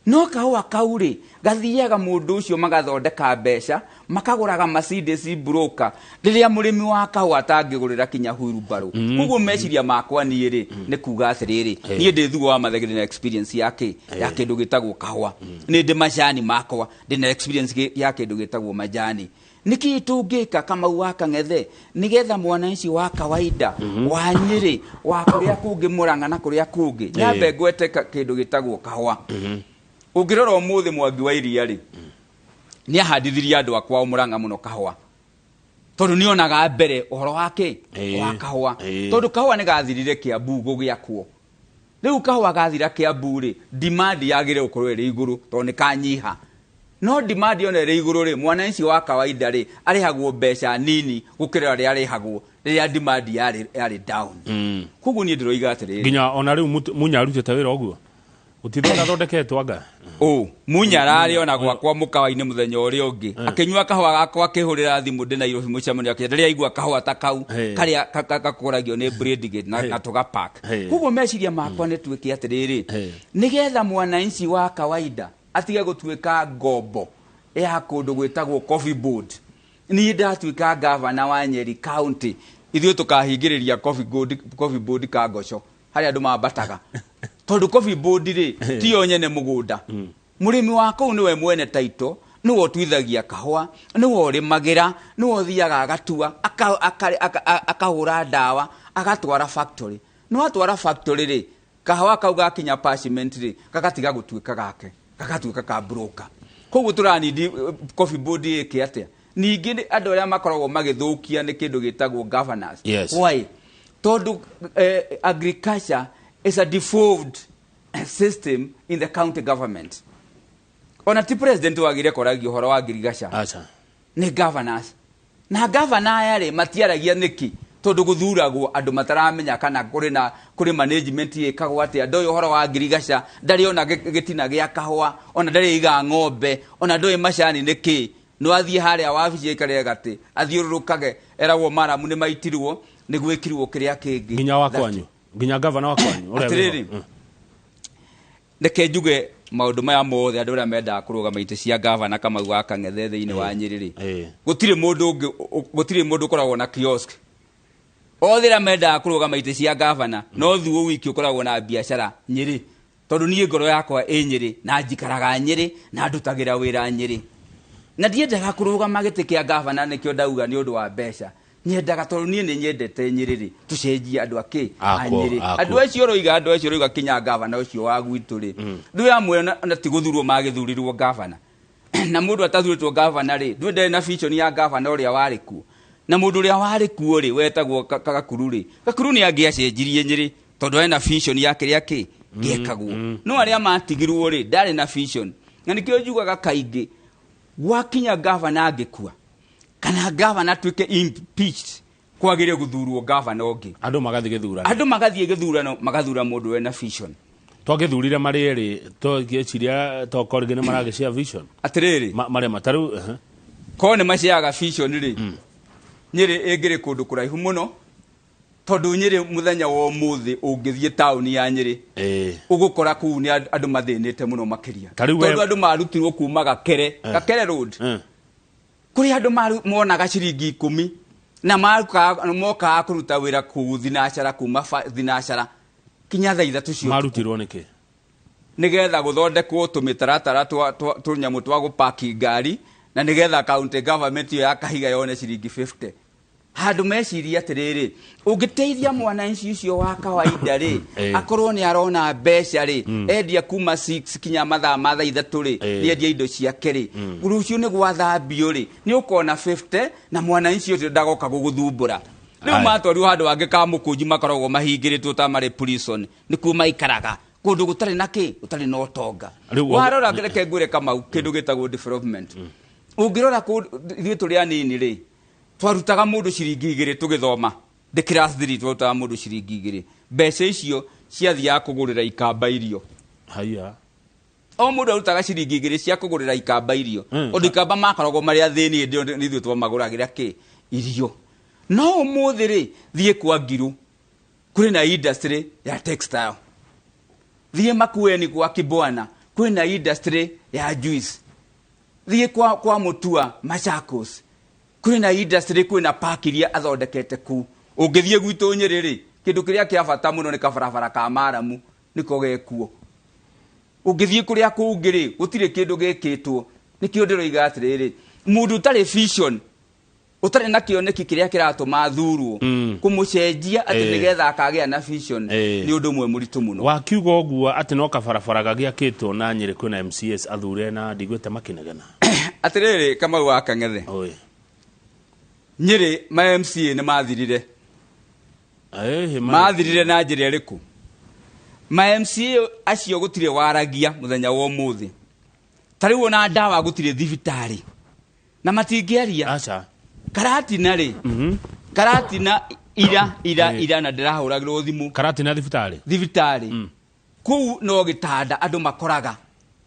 No kahũa kau rĩ, gathiaga mũndũ ũcio magathondeka mbeca, makagũraga Mercedes broker, rĩrĩa mũrĩmi wa kahũa atangĩgũrĩra kinya wheelbarrow. Koguo meciria makwa niĩ rĩ, nĩ kuga atĩrĩrĩ, niĩ ndĩ Thuo wa Mathenge, ndĩna experience ya kĩ, ya kĩndũ gĩtagwo kahũa, nĩ ndĩ macani makwa, ndĩna experience ya kĩndũ gĩtagwo majani. Nĩkĩ tũngĩka Kamau wa Kang'ethe nĩgetha mwananchi wa kawaida wa Nyĩrĩ, wa kũrĩa kũngĩ, Mũrang'a na kũrĩa kũngĩ, nyambe ngwete kĩndũ gĩtagwo kahũa. Ũngĩrora ũmũthĩ Mwangi wa Iria rĩ, nĩ ahandithirie andũ akwa Mũrang'a mũno kahũa, tondũ nĩ onaga mbere ũhoro wa kĩ, wa kahũa. Tondũ kahũa nĩ gathirire Kiambu gũgĩakwo. Rĩu kahũa gathira Kiambu rĩ, demand yagĩrĩire gũkorwo ĩrĩ igũrũ tondũ nĩ kanyiha. No demand yona ĩrĩ igũrũ rĩ, mwananchi wa kawaida rĩ arĩhagwo mbeca nini gũkĩra ũrĩa arĩhagwo rĩrĩa demand yarĩ down. Koguo niĩ ndĩroiga atĩrĩrĩ, Nginya ona rĩu Munya arutĩte wĩra ũguo gũtithondeketwo anga. Ũ Munya ararĩ ona gwakwa mũkawa-inĩ mũthenya ũrĩa ũngĩ, akĩnyua kahũa gakwa, akĩhũrĩra thimũ ndĩ Nairobi mũcemanio, akĩnjĩra rĩrĩa aigua kahũa ta kau karĩa gakũragio nĩ Bradgate na tũgapack. Koguo meciria makwa nĩ tuĩke atĩrĩrĩ, nĩgetha mwananchi wa kawaida atige gũtuĩka ngombo ya kũndũ gwĩtagwo Coffee Board. Niĩ ndatuĩka gavana wa Nyeri County, ithuĩ tũkahingĩrĩria Coffee Board Kangoco harĩa andũ mambataga, tondũ Coffee Board rĩ, tiyo nyene mũgũnda. Mũrĩmi wa kũu nĩwe mwene taito, nĩwe ũtuithagia kahũa, nĩwe ũrĩmagĩra, nĩwe ũthiaga agatua, akahũra ndawa, agatwara factory. No atwara factory rĩ, kahũa kau gakinya parchment rĩ, gagatiga gũtuĩka gake, gagatuĩka ka broker. Koguo tũranindi Coffee Board ĩke atĩa? Ningĩ nĩ andũ arĩa makoragwo magĩthũkia nĩ kĩndũ gĩtagwo governors. Why? Tondũ agriculture is a devolved system in the county government. Ona ti president wagire koragia ũhoro wa ngirigaca. Aca. Nĩ governors, na governor aya rĩ, matiaragia nĩkĩ? Tondu guthuragwo andu mataramenya kana kuri na kuri management ikagwo atia. Ndoĩ ũhoro wa ngirigaca, ndarĩ ona gĩtina gĩa kahũa, ona ndarĩ iga ng'ombe, ona ndoĩ macani nĩ kĩ. No athiĩ harĩa wabici aikarĩre gatĩ, athiũrũrũkage, eragwo maramu nĩ maitirwo, nĩ gwĩkirwo kĩrĩa kĩngĩ. Nginya wa kwanyu, nginya gavana wa kwanyu ũrĩa Atĩrĩrĩ, wĩho. Reke njuge maũndũ maya mothe, andũ arĩa mendaga kũrũgama itĩ cia gavana Kamau wa Kang'ethe thĩinĩ wa Nyĩrĩ rĩ, gũtirĩ mũndũ ũngĩ, gũtirĩ mũndũ ũkoragwo na kiosk. Othe arĩa mendaga kũrũgama itĩ cia gavana, no thuo wiki ũkoragwo na biacara Nyĩrĩ, tondũ niĩ ngoro yakwa ĩ Nyĩrĩ na njikaraga Nyĩrĩ na ndutagĩra wĩra Nyĩrĩ, na ndiendaga kũrũgama gĩtĩ kĩa gavana nĩkĩo ndauga nĩ ũndũ wa mbeca. Nyendaga tondũ niĩ nĩ nyendete Nyĩrĩ rĩ, tũcenjie andũ akĩ a Akwo, Nyĩrĩ. akwo. Andũ acio ũroiga, andũ acio ũroiga kinya gavana ũcio wa gwitũ rĩ, ndũĩ amwe ona ti gũthurwo magĩthurirwo gavana, na mũndũ atathurĩtwo gavana rĩ, ndũĩ ndarĩ na vision ya gavana ũrĩa warĩ kuo. Na mũndũ ũrĩa warĩ kuo rĩ, wetagwo Gakuru rĩ, Gakuru nĩ angĩacenjirie Nyĩrĩ tondũ arĩ na vision ya kĩrĩa kĩ gĩekagwo. No arĩa matigirwo rĩ, ndarĩ na vision. Na nĩkĩo njugaga kaingĩ, gwakinya gavana angĩkua kana gavana atuĩke impeached, kwagĩrĩire gũthurwo gavana ũngĩ. Andũ magathiĩ gĩthurano. Andũ magathiĩ gĩthurano, magathura mũndũ wĩna vision. Twagĩthurire marĩ erĩ, twagĩciria tokorwo rĩngĩ nĩ maragĩcia vision. Atĩrĩrĩ, Marĩa matarũ. Korwo nĩ maciaga vision rĩ, Nyĩrĩ ĩngĩrĩ kũndũ kũraihu mũno, tondũ Nyĩrĩ mũthenya wa ũmũthĩ ũngĩthiĩ taũni ya Nyĩrĩ, ũgũkora kũu nĩ andũ mathĩnĩte mũno makĩria. Ta rĩu we- Tondũ andũ marutirwo kuma Gakere, Gakere Road, kũrĩa andũ monaga ciringi 10 na mokaga kũruta wĩra kũu thinacara, kuma thinacara kinya thaa 3 cia ũtukũ. Marutirwo nĩkĩ? Nĩgetha gũthondekwo tũmĩtaratara tũnyamũ twa gũpaki ngari, na nĩgetha county government ĩyo ya Kahiga yone ciringi 50. Handũ meciria atĩrĩrĩ, ũngĩteithia mwananchi ũcio wa kawaida rĩ, akorwo nĩ arona mbeca rĩ, endia kuma 6 kinya mathaa ma thaa 3 rĩ, nĩ endia indo ciake rĩ, rũciũ nĩ gwathambio rĩ, nĩ ũkona 50, na mwananchi ũcio ndagoka gũgũthumbũra. Rĩu matwarirwo handũ hangĩ ka mũkũnji, makoragwo mahingĩrĩtwo ta marĩ prison, nĩkuo maikaraga, kũndũ gũtarĩ na kĩ, gũtarĩ na ũtonga. Rĩu Warora, reke ngwĩre Kamau, kĩndũ gĩtagwo development, ũngĩrora kũndũ ithuĩ tũrĩ anini rĩ, twarutaga mũndũ ciringi 2 tũgĩthoma, ndĩ class 3, twarutaga mũndũ ciringi 2. Mbeca icio ciathiaga kũgũrĩra ikamba irio. Haya. O mũndũ arutaga ciringi 2 cia kũgũrĩra ikamba irio, ũndũ ikamba makoragwo marĩ athĩni hĩndĩ ĩyo nĩ ithuĩ twamagũragĩra kĩ irio. No ũmũthĩ rĩ, thiĩ kwa Ngiru, kũrĩ na industry ya textile. Thiĩ Makueni kwa Kibwana, kwĩna industry ya juice. Thiĩ kwa Mutua Machakos, kwĩna industry, kwĩna park iria athondekete kũu. Ũngĩthiĩ gwitũ Nyĩrĩ rĩ, kĩndũ kĩrĩa kĩa bata mũno nĩ kabarabara ka maramu, nĩko gekuo. Ũngĩthiĩ kũrĩa kũngĩ rĩ, gũtirĩ kĩndũ gĩkĩtwo. Nĩkĩo ndĩroiga atĩrĩrĩ, mũndũ ũtarĩ vision, ũtarĩ na kĩoneki kĩrĩa kĩratũma athurwo, kũmũcenjia atĩ nĩgetha akagĩa na vision, nĩ ũndũ ũmwe mũritũ mũno. Wakiuga ũguo atĩ no kabarabara gagĩakĩtwo na Nyĩrĩ kwĩna MCAs athure na ndigwĩte makĩnegena. Atĩrĩrĩ, Kamau wa Kang'ethe, Oi. Nyĩrĩ ma MCA nĩ mathirire. Mathirire na njĩra ĩrĩkũ? Ma MCA acio gũtirĩ waragia mũthenya wa ũmũthĩ. Ta rĩu ona ndawa gũtirĩ thibitarĩ na matingĩaria. Aca. Karatina rĩ, Karatina ira ira ira na ndĩrahũragĩrwo thimũ. Karatina thibitarĩ. Thibitarĩ kũu no gĩtanda andũ makoraga,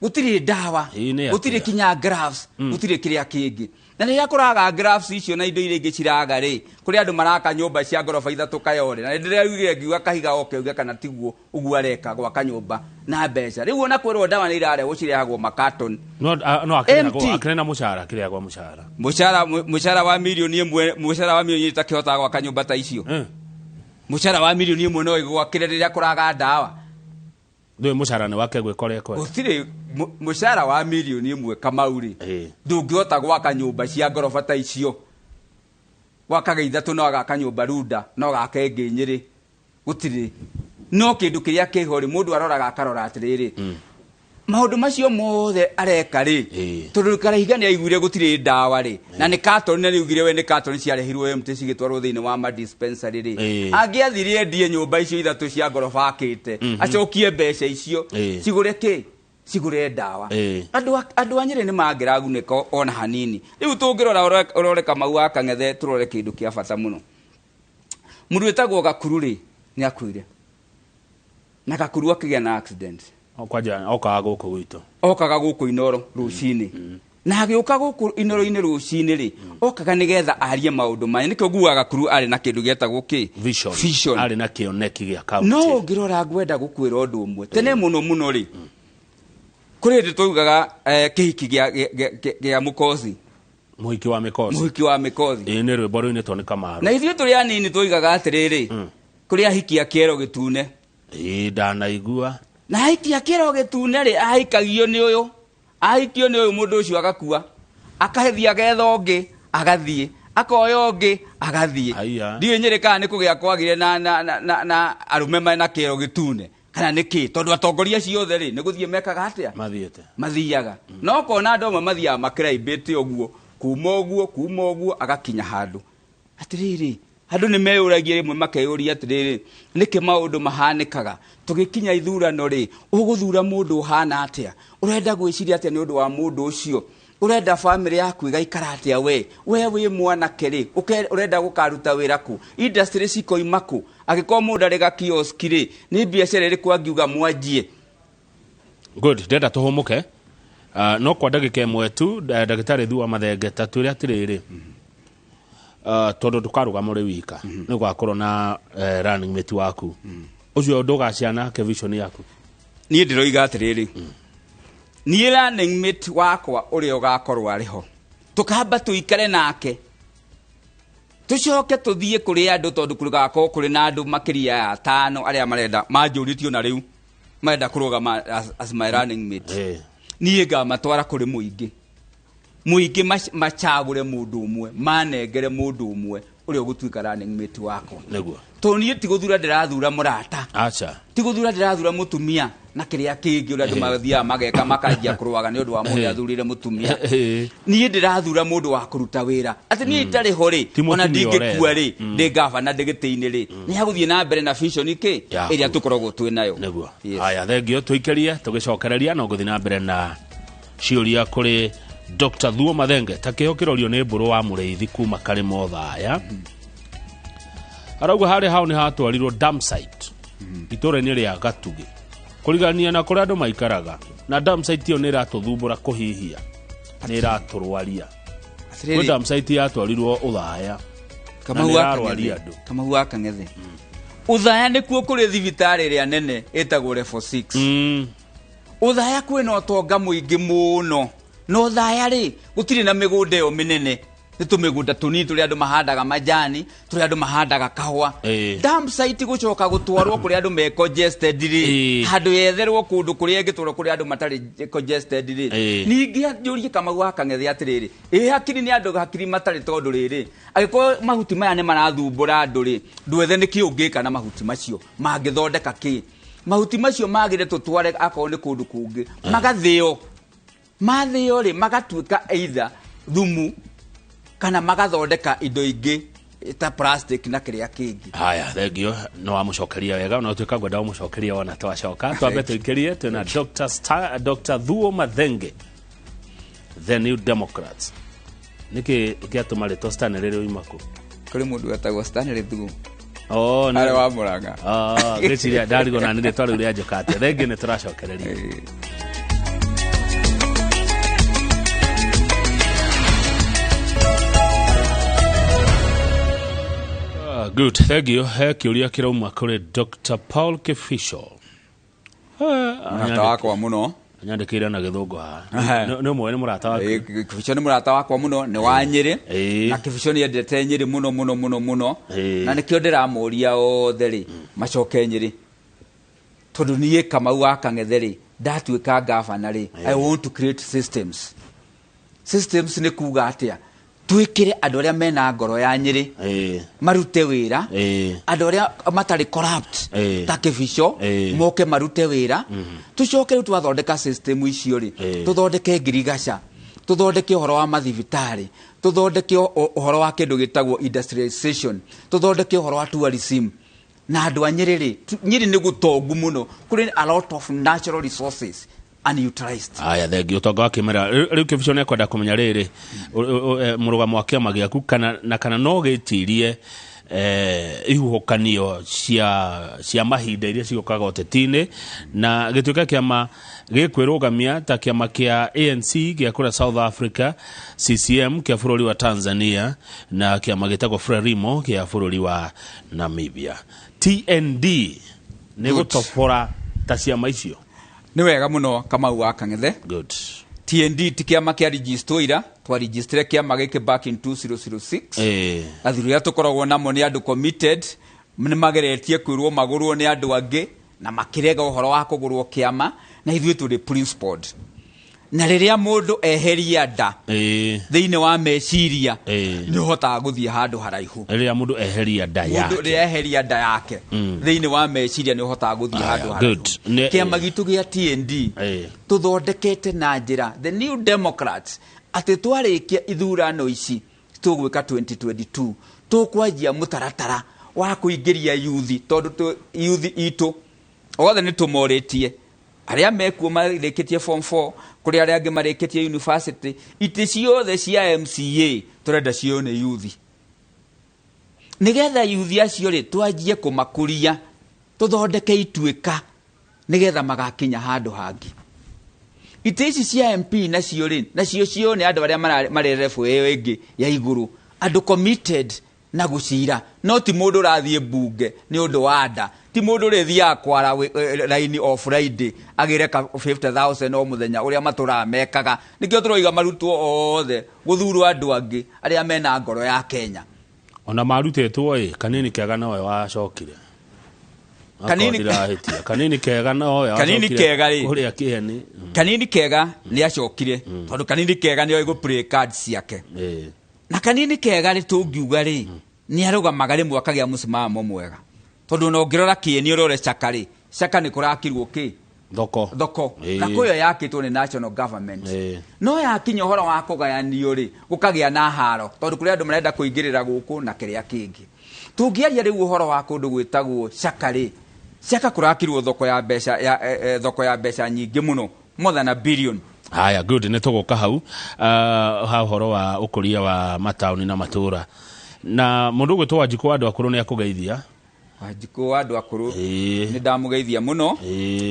gũtirĩ ndawa, Ĩĩ, nĩ gũtirĩ atĩa? kinya gloves, gũtirĩ kĩrĩa kĩngĩ. Na rĩrĩa kũraga gloves icio na indo iria ingĩ ciraga rĩ, kũrĩ andũ maraka nyũmba cia ngoroba 3 Kayole, na nĩndĩraugire ngiuga Kahiga oke uge kana tiguo ũguo areka gwaka nyũmba na mbeca. Rĩu ona kwĩrwo ndawa nĩ irarehwo, cirehagwo makaton. No no akĩrĩ Empty. akĩrĩ na mũcara, akĩrĩ agwa mũcara. Mũcara wa mirioni 1, mũcara wa mirioni itakĩhotaga gwaka nyũmba ta icio. Mũcara wa mirioni 1 no ĩgwakĩre rĩrĩa kũraga ndawa. Ndũĩ mũcara nĩ wake gwĩka ũrĩa ekwenda. Gũtirĩ mũcara wa mirioni 1 Kamau rĩ, ndũngĩhota gwaka nyũmba cia ngoroba ta icio. Gwakaga 3 no agaka nyũmba Runda, no gake ĩngĩ Nyĩrĩ. Gũtirĩ. No kĩndũ kĩrĩa kĩho rĩ, mũndũ aroraga akarora atĩrĩrĩ, maũndũ macio mothe areka rĩ, tondũ Karaiga nĩ aiguire gũtirĩ ndawa rĩ, na nĩ katoni, na nĩ augire we nĩ katoni ciarehirwo MT cigĩtwarwo thĩinĩ wa ma dispensary rĩ, angĩathire endie nyũmba icio 3 cia ngoroba akĩte, acokie mbeca icio, cigũre kĩ? Cigũre ndawa. Andũ a Nyĩrĩ nĩ mangĩragunĩka ona hanini. Rĩu tũngĩrora ũrore Kamau wa Kang'ethe, tũrore kĩndũ kĩa bata mũno. Mũndũ wĩtagwo Gakuru rĩ, nĩ akuire. Na Gakuru akĩgĩa na accident. Kwanja okaga gũkũ gwitũ. Okaga gũkũ Inoro rũcinĩ. Na agĩũka gũkũ Inoro-inĩ rũcinĩ rĩ, okaga nĩgetha arie maũndũ maya. Nĩkĩo nguaga Gakuru arĩ na kĩndũ gĩetagwo kĩ? Vision. Vision. Arĩ na kĩoneki gĩa kaunti. No ũngĩrora ngwenda gũkwĩra ũndũ ũmwe. Tene mũno mũno rĩ, kũrĩ hĩndĩ twaugaga kĩhiki gĩa Mũkosi. Mũhiki wa Mĩkosi. Mũhiki wa Mĩkosi. Ĩĩ, nĩ rwĩmbo rũinĩtwo nĩ Kamaru. Na ithuĩ tũrĩ anini twoigaga atĩrĩrĩ, kũrĩ ahiki a kĩero gĩtune. Ĩĩ, ndanaigua. Na ahiki a kĩero gĩtune rĩ, ahikagio nĩ ũyũ. Ahikio nĩ ũyũ, mũndũ ũcio agakua. Akahĩthia agetha ũngĩ, agathiĩ. Akoya ũngĩ, agathiĩ. Haiya. Ndiũĩ Nyĩrĩ kana nĩ kũgĩa kwagire na arũme mena kĩero gĩtune. Kana nĩ kĩ? Tondũ atongoria acio othe rĩ, nĩ gũthiĩ mekaga atĩa? Mathiĩte. Mathiaga. No kona andũ amwe mathiaga makĩraimbĩte ũguo, kuma ũguo, kuma ũguo, agakinya handũ. Atĩrĩrĩ, andũ nĩ meyũragia rĩmwe makeyũria atĩrĩrĩ, nĩkĩ maũndũ mahanĩkaga? Tũgĩkinya ithurano rĩ, ũgũthura mũndũ ũhana atĩa? Ũrenda gwĩciria atĩa nĩ ũndũ wa mũndũ ũcio? Ũrenda bamĩrĩ yaku ĩgaikara atĩa we? We wĩ mwanake rĩ, ũrenda gũkaruta wĩra kũ? Industry cikoima kũ? Angĩkorwo mũndũ arĩ ga kiosk rĩ, nĩ biacara ĩrĩkũ angiuga mwanjie? Good, ndĩrenda tũhũmũke. No kwa ndagĩka ĩmwe tu, ndagĩtarĩ Thuo Mathenge, ta twĩre atĩrĩrĩ, tondũ ndũkarũgama ũrĩ wika, nĩ ũgakorwo na running mate waku. Ũcio ndũgaciana nake vision yaku. Niĩ ndĩroiga atĩrĩrĩ, niĩ running mate wakwa ũrĩa ũgakorwo arĩ ho, tũkamba tũikare nake, tũcoke tũthiĩ kũrĩ andũ, tondũ kũgakorwo kũrĩ na andũ makĩria ya atano arĩa marenda manjũrĩtio na rĩu marenda kũrũgama as my running mate. Niĩ ngamatwara kũrĩ mũingĩ. Mũingĩ macagũre mũndũ ũmwe, manengere mũndũ ũmwe ũrĩa ũgũtuĩka running mate wakwa. Nĩguo. Tondũ niĩ ti gũthura ndĩrathura mũrata. Acha. Ti gũthura ndĩrathura mũtumia na kĩrĩa kĩngĩ ũrĩa andũ mathiaga mageka makanjia kũrũaga nĩ ũndũ wa mũndũ athurire mũtumia. Niĩ ndĩrathura mũndũ wa kũruta wĩra. Atĩ niĩ itarĩ ho rĩ, Ti ona mũtumia ndingĩkua ũretha. rĩ, ndĩ gavana ndĩ gĩtĩ-inĩ rĩ, nĩ hagũthiĩ na mbere na vision kĩ Yaku. ĩrĩa tũkoragwo twĩ nayo. Nĩguo. Yes. Haya, thengio tũikĩrie tũgĩcokereria no gũthiĩ na mbere na ciũria kũrĩ Dr. Thuo Mathenge. Ta kĩho kĩrorio nĩ Mbũrũ wa Mũrĩithi kuma Karĩma Othaya. Arauga harĩa hao nĩ hatwarirwo dump site itũũra-inĩ rĩa Gatugĩ kũrigania na kũrĩa andũ maikaraga, na dump site ĩyo nĩ ĩratũthumbũra kũhihia, nĩ ĩratũrwaria. Kwĩ dump site yatwarirwo Ũthaya na Kamau nĩ wa ĩrarwaria Kang'ethe. andũ. Kamau wa Kang'ethe. Ũthaya nĩkuo kũrĩ thibitarĩ ĩrĩa nene ĩtagwo Level 6. Ũthaya kwĩna ũtonga mũingĩ mũno. Na Ũthaya rĩ, gũtirĩ na mĩgũnda ĩyo mĩnene. Nĩ tũmĩgũnda tũnini tũrĩa andũ mahandaga majani, tũrĩa andũ mahandaga kahũa. Dump site gũcoka gũtwarwo kũrĩa andũ me congested rĩ, handũ yetherwo kũndũ kũrĩa ĩngĩtwarwo kũrĩa andũ matarĩ congested rĩ. Ningĩ njũrie Kamau wa Kang'ethe atĩrĩrĩ, ĩ hakiri nĩ andũ hakiri matarĩ tondũ rĩrĩ, angĩkorwo mahuti maya nĩ marathumbũra andũ rĩ, ndwethe nĩkĩ ũngĩka na mahuti macio, mangĩthondeka kĩ? Mahuti macio magĩrĩire tũtware akorwo nĩ kũndũ kũngĩ, magathĩo. Mathĩo rĩ, magatuĩka either thumu kana magathondeka indo ingĩ ta plastic na kĩrĩa kĩngĩ. Haya, thengio, no wamũcokeria wega, no tuĩka ngwenda ũmũcokeria wona twacoka. Twambe tũikĩrie twĩna Dr. Star, Dr. Thuo Mathenge, The New Democrats. Nĩkĩ gĩatũma rĩtwa Stanley rĩrĩ oima kũ? Kũrĩ mũndũ wetagwo Stanley Thuo. Oh, Arĩ wa Mũrang'a. Oh, ngwĩciria ndarigwo na nĩ rĩtwa rĩu rĩanjũka atĩa. Thengio, nĩ tũracokereria. Good, thank you. He kĩũria kĩrauma kũrĩ Dr. Paul Kifisho. Mũrata wakwa mũno. Anyandĩkĩire na gĩthũngũ haha. Nĩ ũmwe nĩ mũrata waku. Kĩbico nĩ mũrata wakwa mũno, nĩ wa Nyĩrĩ. Na Kĩbico nĩ endete Nyĩrĩ mũno mũno mũno mũno. Na nĩkĩo ndĩramũria othe rĩ, macoke Nyĩrĩ. Tondũ niĩ Kamau wa Kang'ethe rĩ, ndatuĩka gavana rĩ, I want to create systems. Systems nĩ kuga atĩa? Twĩkĩre andũ arĩa mena ngoro ya Nyĩrĩ, marute wĩra, andũ arĩa matarĩ corrupt ta Kĩbico, moke marute wĩra. Tũcoke rĩu twathondeka system icio rĩ, tũthondeke ngirigaca, tũthondeke ũhoro wa mathibitarĩ, tũthondeke ũhoro wa kĩndũ gĩtagwo industrialization, tũthondeke ũhoro wa tourism. Na andũ a Nyĩrĩ rĩ, Nyĩrĩ nĩ gũtongu mũno, kũrĩ a lot of natural resources unutilized. Aya, thengi ũtonga wa kĩmera. Rĩu Kĩbico nĩ ekwenda kũmenya rĩrĩ, mũrũgamo wa kĩama gĩaku kana, na kana no gĩtirie Ihuhũkanio cia mahinda iria ciũkaga ũteti-inĩ, na gĩtuĩka kĩama gĩkwĩrũgamia ta kĩama kĩa ANC gĩa kũrĩa South Africa, CCM kĩa bũrũri wa Tanzania, na kĩama gĩtagwo Frelimo kĩa bũrũri wa Namibia. TND nĩ Good. gũtobora ta ciama icio. Nĩ wega mũno, Kamau wa Kang'ethe. Good. TND ti kĩama kĩa registwo ira, twaregistire kĩama gĩkĩ back in 2006. Athuri arĩa tũkoragwo namo nĩ andũ committed, nĩ mageretie kwĩrwo magũrwo nĩ andũ angĩ na makĩrega ũhoro wa kũgũrwo kĩama, na ithuĩ tũrĩ principled, na rĩrĩa mũndũ eheria nda thĩinĩ wa meciria, nĩ ũhotaga gũthiĩ handũ haraihu. Rĩrĩa mũndũ eheria nda Mũndũ yake. rĩrĩa eheria nda yake thĩinĩ wa meciria, nĩ ũhotaga gũthiĩ Aya, handũ haraihu. good. Kĩama gitũ gĩa TND tũthondekete na njĩra the New Democrats atĩ twarĩkia ithurano ici tũgwĩka 2022, tũkwanjia mũtaratara wa kũingĩria yuthi, tondũ yuthi itũ othe nĩ tũmorĩtie, arĩa mekuo marĩkĩtie form 4, kũrĩ arĩa angĩ marĩkĩtie university. Itĩ ciothe cia MCA tũrenda cio nĩ yuthi, nĩgetha yuthi acio rĩ, twanjie kũmakũria, tũthondeke ituĩka nĩgetha magakinya handũ hangĩ. Itĩ ici cia MP nacio rĩ, nacio cio nĩ andũ arĩa marĩ level ĩyo ĩngĩ ya igũrũ, andũ committed na gũcira, no ti mũndũ ũrathiĩ mbunge nĩ ũndũ wa nda, ti mũndũ ũrĩthiaga kwara raini o Friday agĩre ka 50,000 o mũthenya ũrĩa matũraga mekaga. Nĩkĩo tũroiga marutwo othe, gũthurwo andũ angĩ arĩa mena ngoro ya Kenya. Ona marutĩtwo ĩ, Kanini Kega nowe wacokire. Kanini- Kanini Kanini Kega nowe Kanini wacokire Kega rĩ. kũrĩa kĩeni. Kanini Kega nĩ acokire, tondũ Kanini Kega nĩoĩ gũ play cards ciake. Na Kanini Kega rĩ, tũngiuga rĩ, nĩ arũgamaga rĩmwe akagĩa mũsimamo mwega, tondũ ona ũngĩrora kĩeni, ũrore Caka rĩ, Caka nĩ kũrakirwo kĩ Thoko. Thoko. Thako ĩyo yakĩtwo nĩ national government. No yakinya ũhoro wa kũgayanio rĩ, gũkagĩa na haro, tondũ kũrĩ andũ marenda kũingĩrĩra gũkũ na kĩrĩa kĩngĩ. Tũngĩaria rĩu ũhoro wa kũndũ gwĩtagwo Caka rĩ, Caka kũrakirwo thoko ya mbeca ya, thoko ya mbeca nyingĩ mũno, more than a billion. Haya, good, nĩ tũgũka hau ha ũhoro wa ũkũria wa mataũni na matũra, na mũndũ ũgwĩtwo Wanjikũ wa andũ akũrũ nĩ akũgeithia. Wanjikũ wa andũ akũrũ, nĩ ndamũgeithia mũno.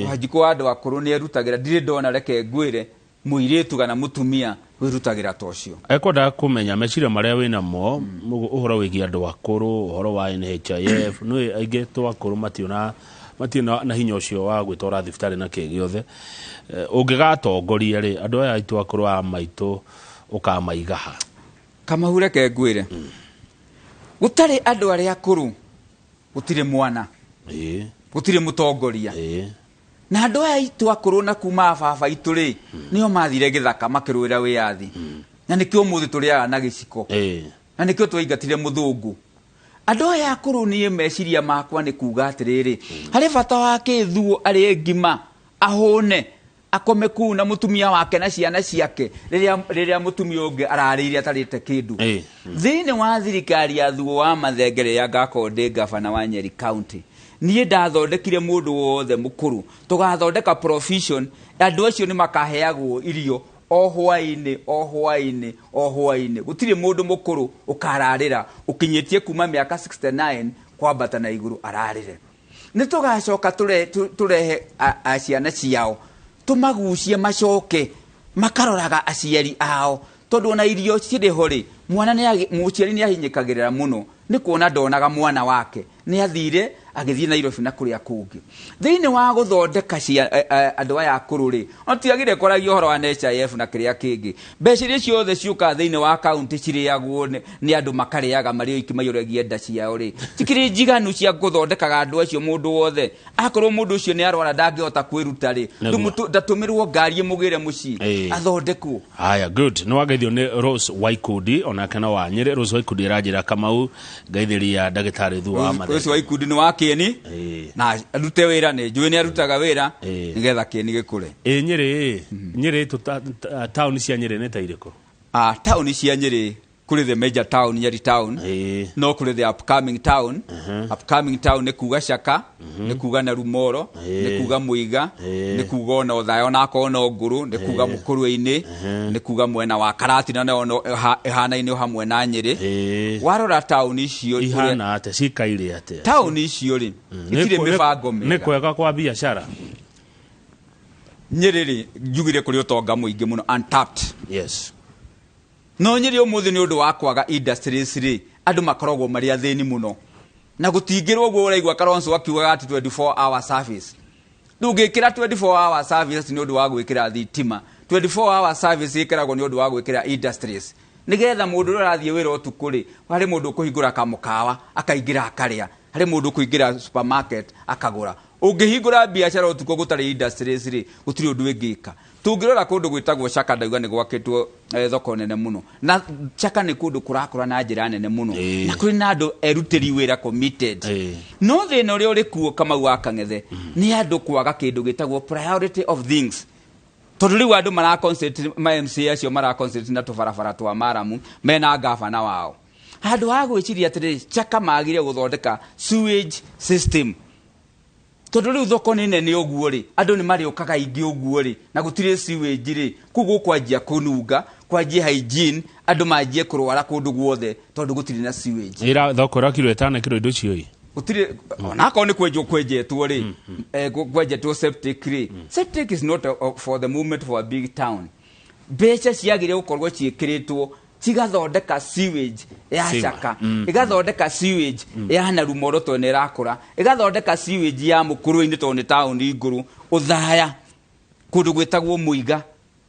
Wanjikũ wa andũ akũrũ nĩ erutagĩra, ndirĩ ndona, reke ngwĩre, mũirĩtu kana mũtumia wĩrutagĩra ta ũcio. Ekwendaga kũmenya meciria marĩa wĩnamo ũhoro wĩgiĩ andũ akũrũ, ũhoro wa NHIF. Nĩ aingĩ tũ akũrũ mationa matirĩ na hinya ũcio wa gwĩtwara thibitarĩ na kĩ gĩothe. Ũngĩgatongoria rĩ, andũ aya aitũ akũrũ a maitũ ũkamaiga ha? Kamau, reke ngwĩre, gũtarĩ andũ arĩa akũrũ gũtirĩ mwana, gũtirĩ mũtongoria. Na andũ aya aitũ akũrũ na kuma baba itũ rĩ, nĩo mathire gĩthaka makĩrũĩra wĩyathi, na nĩkĩo ũmũthĩ tũrĩaga na gĩciko, na nĩkĩo twaingatire mũthũngũ. Andũ aya akũrũ, niĩ meciria makwa nĩ kuga atĩrĩrĩ, harĩ bata wa kĩthuo arĩe ngima ahũne, akome kũu na mũtumia wake na ciana ciake, rĩrĩa mũtumia ũngĩ ararĩire atarĩte kĩndũ? Thĩinĩ wa thirikari ya Thuo wa Mathenge, rĩrĩa ngakorwo ndĩ gavana wa Nyeri County, niĩ ndathondekire mũndũ wothe mũkũrũ, tũgathondeka provision, andũ acio nĩ makaheagwo irio o hwaĩ-inĩ, o hwaĩ-inĩ, o hwaĩ-inĩ. Gũtirĩ mũndũ mũkũrũ ũkararĩra ũkinyĩtie kuma mĩaka 69 kwambata na igũrũ ararĩre. Nĩ tũgacoka tũrehe ciana ciao, tũmagucie macoke makaroraga aciari ao, tondũ ona irio cirĩ ho rĩ, mwana mũciari nĩ ahinyĩkagĩrĩra mũno nĩ kuona ndonaga mwana wake nĩ athire agĩthiĩ Nairobi na kũrĩa kũngĩ. Thĩinĩ wa gũthondeka andũ aya akũrũ rĩ, no tiagĩrĩire kwaragia ũhoro wa NHIF na kĩrĩa kĩngĩ. Mbeca iria ciothe ciũkaga thĩinĩ wa kaunti cirĩagwo nĩ andũ, makarĩaga marĩ oiki, maiyũragia nda ciao rĩ, cikĩrĩ njiganu cia gũthondekaga andũ acio? Mũndũ wothe akorwo mũndũ ũcio nĩ arwara, ndangĩhota kwĩruta rĩ, ndatũmĩrwo ngari ĩmũgĩre mũciĩ, athondekwo. Haya, good, nĩ wageithio nĩ Rose Waikundi, onake no wa Nyĩrĩ. Rose Waikundi aranjĩra, Kamau, ngeithĩria ndagĩtarĩ Thuo wa Mathenge. Ũcio wa ikundi nĩ wa kĩeni, na arute wĩra, nĩ njũĩ nĩ arutaga wĩra, nĩgetha kĩeni gĩkũre. Ĩ Nyĩrĩ, Nyĩrĩ taũni cia Nyĩrĩ nĩ ta irĩkũ? Taũni cia Nyĩrĩ. Kũrĩ the major town, Nyeri town. No kũrĩ the upcoming town. Upcoming town nĩ kuga Shaka, nĩ kuga Narumoro, nĩ kuga Muiga, nĩ kuga ona Othaya, onakorwo no ngũrũ, nĩ kuga Mũkũrwe-inĩ, nĩ kuga mwena wa Karatina, nayo no ĩhanaine hamwe na Nyĩrĩ. Warora taũni icio Ihana atĩa, cikaire atĩa? Taũni icio rĩ, itirĩ mĩbango Nĩ mĩega. Kwega kwa biacara. Nyĩrĩ rĩ, njugire kũrĩ ũtonga mũingĩ mũno untapped. No Nyĩrĩ ũmũthĩ nĩ ũndũ wa kwaga industries rĩ, andũ makoragwo marĩ athĩni mũno, na gũtingĩrwo ũguo ũraigua Kalonzo akiugaga atĩ 24 hour service. Ndũngĩkĩra 24 hour service nĩ ũndũ wa gwĩkĩra thitima. 24 hour service ĩkĩragwo nĩ ũndũ wa gwĩkĩra industries, nĩgetha mũndũ ũrĩa ũrathiĩ wĩra ũtukũ rĩ, harĩ mũndũ ũkũhingũra kamũkawa akaingĩra akarĩa, harĩ mũndũ ũkũingĩra supermarket akagũra. Ũngĩhingũra biacara ũtukũ gũtarĩ industries rĩ, gũtirĩ ũndũ ĩngĩka. Tũngĩrora kũndũ gwĩtagwo Chaka, ndauga nĩ gwakĩtwo thoko nene mũno, na Chaka nĩ kũndũ kũrakũra na njĩra nene mũno, na kũrĩ na andũ erutĩri wĩra committed. No thĩna ũrĩa ũrĩ kuo, Kamau wa Kang'ethe, nĩ andũ kwaga kĩndũ gĩtagwo priority of things, tondũ rĩu andũ mara concentrate, ma MCA acio mara concentrate na tũbarabara twa maramu mena ngabana wao, handũ ha gwĩciria atĩrĩrĩ, Chaka magire gũthondeka sewage system, tondũ rĩu thoko nĩ nene ũguo rĩ, andũ nĩ marĩũkaga aingĩ ũguo rĩ, na gũtirĩ sewage rĩ, kũu gũkwanjia kũnunga, kwanjie hygiene, andũ manjie kũrwara kũndũ guothe tondũ gũtirĩ na sewage. Ira thoko ĩrakirwo ĩtanekĩrwo indo icio ĩ. Gũtirĩ, onakorwo nĩ kwenjwo kwenjetwo rĩ, kwenjetwo septic rĩ, septic is not for the movement for a big town. Mbeca ciagĩrĩire gũkorwo ciĩkĩrĩtwo cigathondeka sewage ya Sewer. Chaka, ĩgathondeka sewage ya Narumoro tondũ nĩ ĩrakũra, ĩgathondeka sewage ya Mũkũrwe-inĩ tondũ nĩ taũni ngũrũ, Ũthaya, kũndũ gwĩtagwo Mũiga,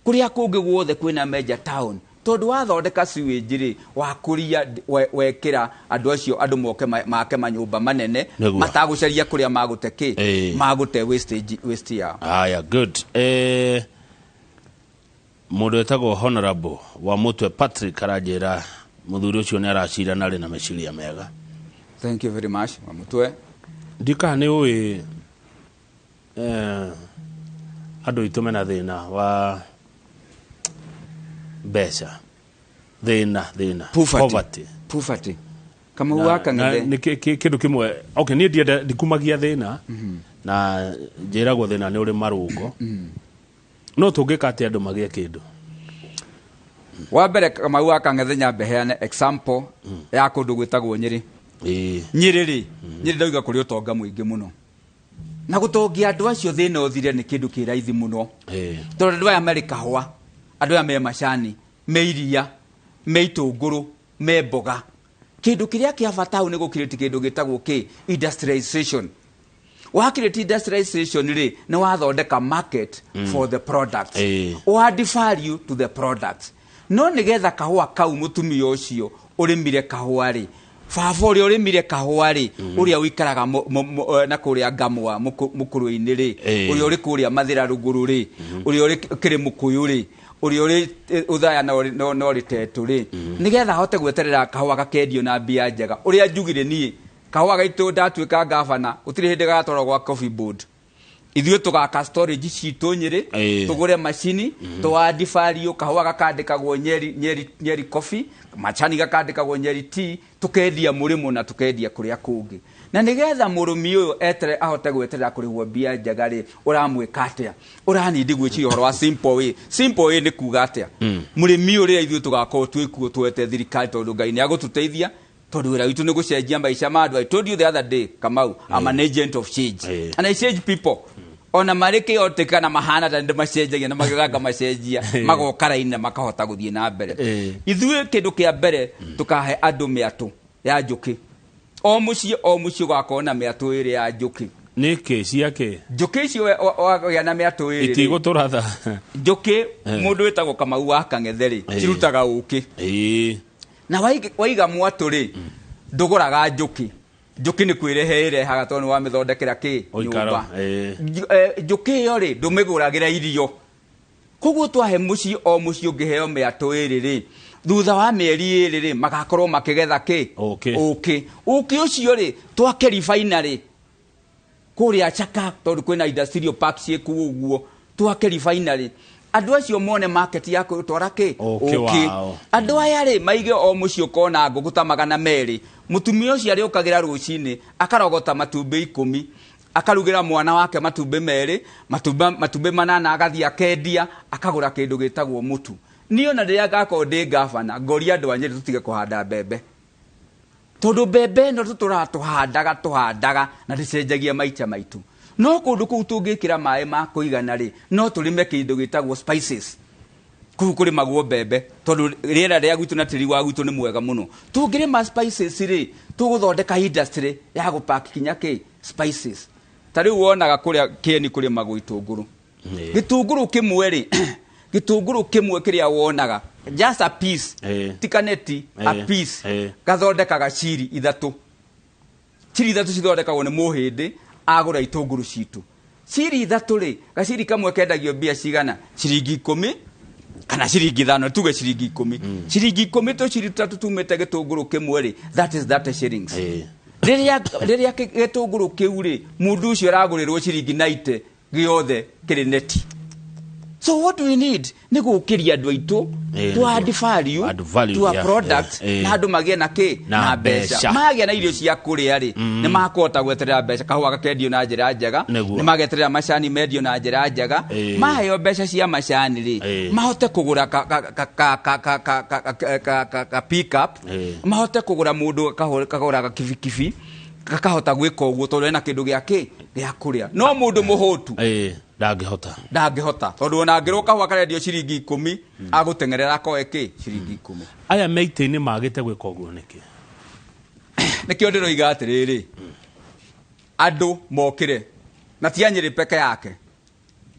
kũrĩa kũngĩ guothe kwĩna major town, tondũ wathondeka sewage rĩ, wakũria wekĩra andũ acio, andũ moke make manyũmba manene matagũcaria kũrĩa magũte kĩ, magũte wastage, waste yao. Haya, good. Mũndũ wĩtagwo Honorable wa Mũtwe Patrick aranjĩra mũthuri ũcio nĩ aracira na arĩ na meciria mega. Thank you very much, Wamutwe. Ndikaga nĩ ũĩ andũ aitũ mena thĩna wa mbeca, thĩna Poverty. poverty. Poverty, Kamau wa Kang'ethe. Nĩ kĩndũ kĩmwe, okay, niĩ ndienda ndikumagia thĩna, na njĩragwo thĩna nĩ ũrĩ marũngo, no tũngĩka atĩ andũ magĩe kĩndũ? Wa mbere, Kamau wa Kang'ethe, nyambe heane example ya kũndũ gwĩtagwo Nyĩrĩ. Nyĩrĩ rĩ, Nyĩrĩ ndauga kũrĩ ũtonga mũingĩ mũno, na gũtongia andũ acio thĩna ũthire nĩ kĩndũ kĩ raithi mũno, tondũ andũ aya marĩ kahũa, andũ aya me macani, me iria, me itũngũrũ, me mboga. Kĩndũ kĩrĩa kĩa bata hau nĩ gũkirĩti kĩndũ gĩtagwo kĩ industrialization. Wakirĩti industrialization rĩ, nĩ wathondeka market for the product, add value to the product. No nĩgetha kahũa kau, mũtumia ũcio ũrĩmire kahũa rĩ, baba ũrĩa ũrĩmire kahũa rĩ, ũrĩa ũikaraga na kũrĩa Ngamwa Mũkũrũ-inĩ rĩ, ũrĩa ũrĩ kũrĩa Mathĩra rũgũrũ rĩ, ũrĩa ũrĩ kĩrĩ Mũkũyũ rĩ, ũrĩa ũrĩ Ũthaya na ũrĩ Tetũ rĩ, nĩgetha ahote gweterera kahũa gakendio na mbia njega. Ũrĩa njugire niĩ, kahũa gaitũ ndatuĩka gavana, gũtirĩ hĩndĩ gagatwarwo gwa Coffee Board. Ithuĩ tũgaka storage citũ Nyĩrĩ, tũgũre macini, tũ value kahũa, gakandĩkagwo Nyeri, Nyeri, Nyeri Coffee, macani gakandĩkagwo Nyeri Tea, tukendia mũrĩmo na tukendia kũrĩa kũngĩ. Na nĩgetha mũrĩmi ũyũ etere ahote gweterera kũrĩhwo mbia njega rĩ, ũramwĩka atĩa? Ũranindi gwĩciria ũhoro wa simple way. Simple way nĩ kuga atĩa? Mũrĩmi ũyũ, rĩrĩa ithuĩ tũgakorwo twĩkuo twete thirikari, tondũ Ngai nĩ agũtũteithia, tondũ wĩra witũ nĩ gũcenjia maica ma andũ. I told you the other day, Kamau, I'm an agent of change and I change people, ona marĩ chaotic kana mahana ta ndĩmacenjagia na magĩganga macenjia, magoka raini na makahota gũthiĩ na mbere. Ithuĩ kĩndũ kĩa mbere, tũkahe andũ mĩatũ ya njũkĩ. O mũciĩ, o mũciĩ ũgakorwo na mĩatũ ĩrĩ ya njũkĩ. Nĩkĩ ciake? Njũkĩ icio wagĩa na mĩatũ ĩrĩ rĩ, Itigũtũratha. Njũkĩ, mũndũ wĩtagwo Kamau wa Kang'ethe rĩ, cirutaga ũkĩ. Na waiga mwatũ rĩ, ndũgũraga njũkĩ. Njũkĩ nĩ kwĩrehe ĩrehaga, tondũ nĩ wamĩthondekera kĩ? Ũikaro, Nyũmba. Njũkĩ ĩyo rĩ, ndũmĩgũragĩra irio. Koguo twahe mũciĩ, o mũciĩ ũngĩheo mĩatũ ĩrĩ rĩ, thutha wa mĩeri 2 rĩ, magakorwo makĩgetha kĩ? Ũkĩ. Ũkĩ. Ũkĩ ũcio rĩ, twake refinery kũrĩa Chaka, tondũ kwĩna industrial park ciĩkuo ũguo, twake refinery. Andũ acio mone market ya gũtwara kĩ? Ũkĩ wao. Andũ aya rĩ maige o mũciĩ ũkona ngũkũ ta 200. Mũtumia ũcio arĩũkagĩra rũcinĩ akarogota matumbĩ 10, akarugĩra mwana wake matumbĩ 2, matumbĩ 8 agathiĩ akendia, akagũra kĩndũ gĩtagwo mũtu. Niĩ ona rĩrĩa ngakorwo ndĩ gavana, ngoria andũ a Nyĩrĩ tũtige kũhanda mbembe. Tondũ mbembe ĩno tũtũraga tũhandaga na ndĩcenjagia maica maitũ. No kũndũ kũu tũngĩkĩra maĩ ma kũigana rĩ, no tũrĩme kĩndũ gĩtagwo spices. Kũu kũrĩmagwo mbembe, tondũ rĩera rĩa gwitũ na tĩri wa gwitũ nĩ mwega mũno. Tũngĩrĩma spices rĩ, tũgũthondeka industry ya gũpack kinya kĩ? Spices. Ta rĩu wonaga kũrĩa Kĩeni kũrĩmagwo itũngũrũ. Gĩtũngũrũ kĩmwe rĩ, gĩtũngũrũ kĩmwe kĩrĩa wonaga, just a piece, ti kaneti, a piece, gathondekaga ciri 3. Ciri 3 cithondekagwo nĩ mũhĩndĩ agũra itũngũrũ citũ. Ciri 3 rĩ, gaciri kamwe kendagio mbia cigana? Ciringi 10 kana ciringi 5, tuge ciringi 10. Ciringi 10 tũciri tũtatũ tumĩte gĩtũngũrũ kĩmwe rĩ, that is 30 shillings. Rĩrĩa gĩtũngũrũ kĩu rĩ, mũndũ ũcio aragũrĩrwo ciringi 90 gĩothe kĩrĩ neti. So what do we need? Nĩ gũkĩria andũ aitũ, to add value, to a product, na andũ magĩe na kĩ? Na mbeca. Magĩa na irio cia kũrĩa rĩ, nĩ makũhota gweterera mbeca, kahũa gakendio na njĩra njega, nĩ mageterera macani mendio na njĩra njega, maheo mbeca cia macani rĩ, mahote kũgũra ka pick up, mahote kũgũra mũndũ kagũraga kibikibi, gakahota gwĩka ũguo tondũ ena kĩndũ gĩa kĩ? Gĩa kũrĩa. No mũndũ mũhũtu ndangĩhota tondũ ona angĩrwo kahũa karendio ciringi 10 agũteng'erera akoe kĩ? Ciringi 10. Aya me itĩ-inĩ magĩte gwĩka ũguo nĩkĩ? Nĩkĩo ndĩroiga atĩrĩrĩ, andũ mokĩre na ti a Nyĩrĩ peke yake,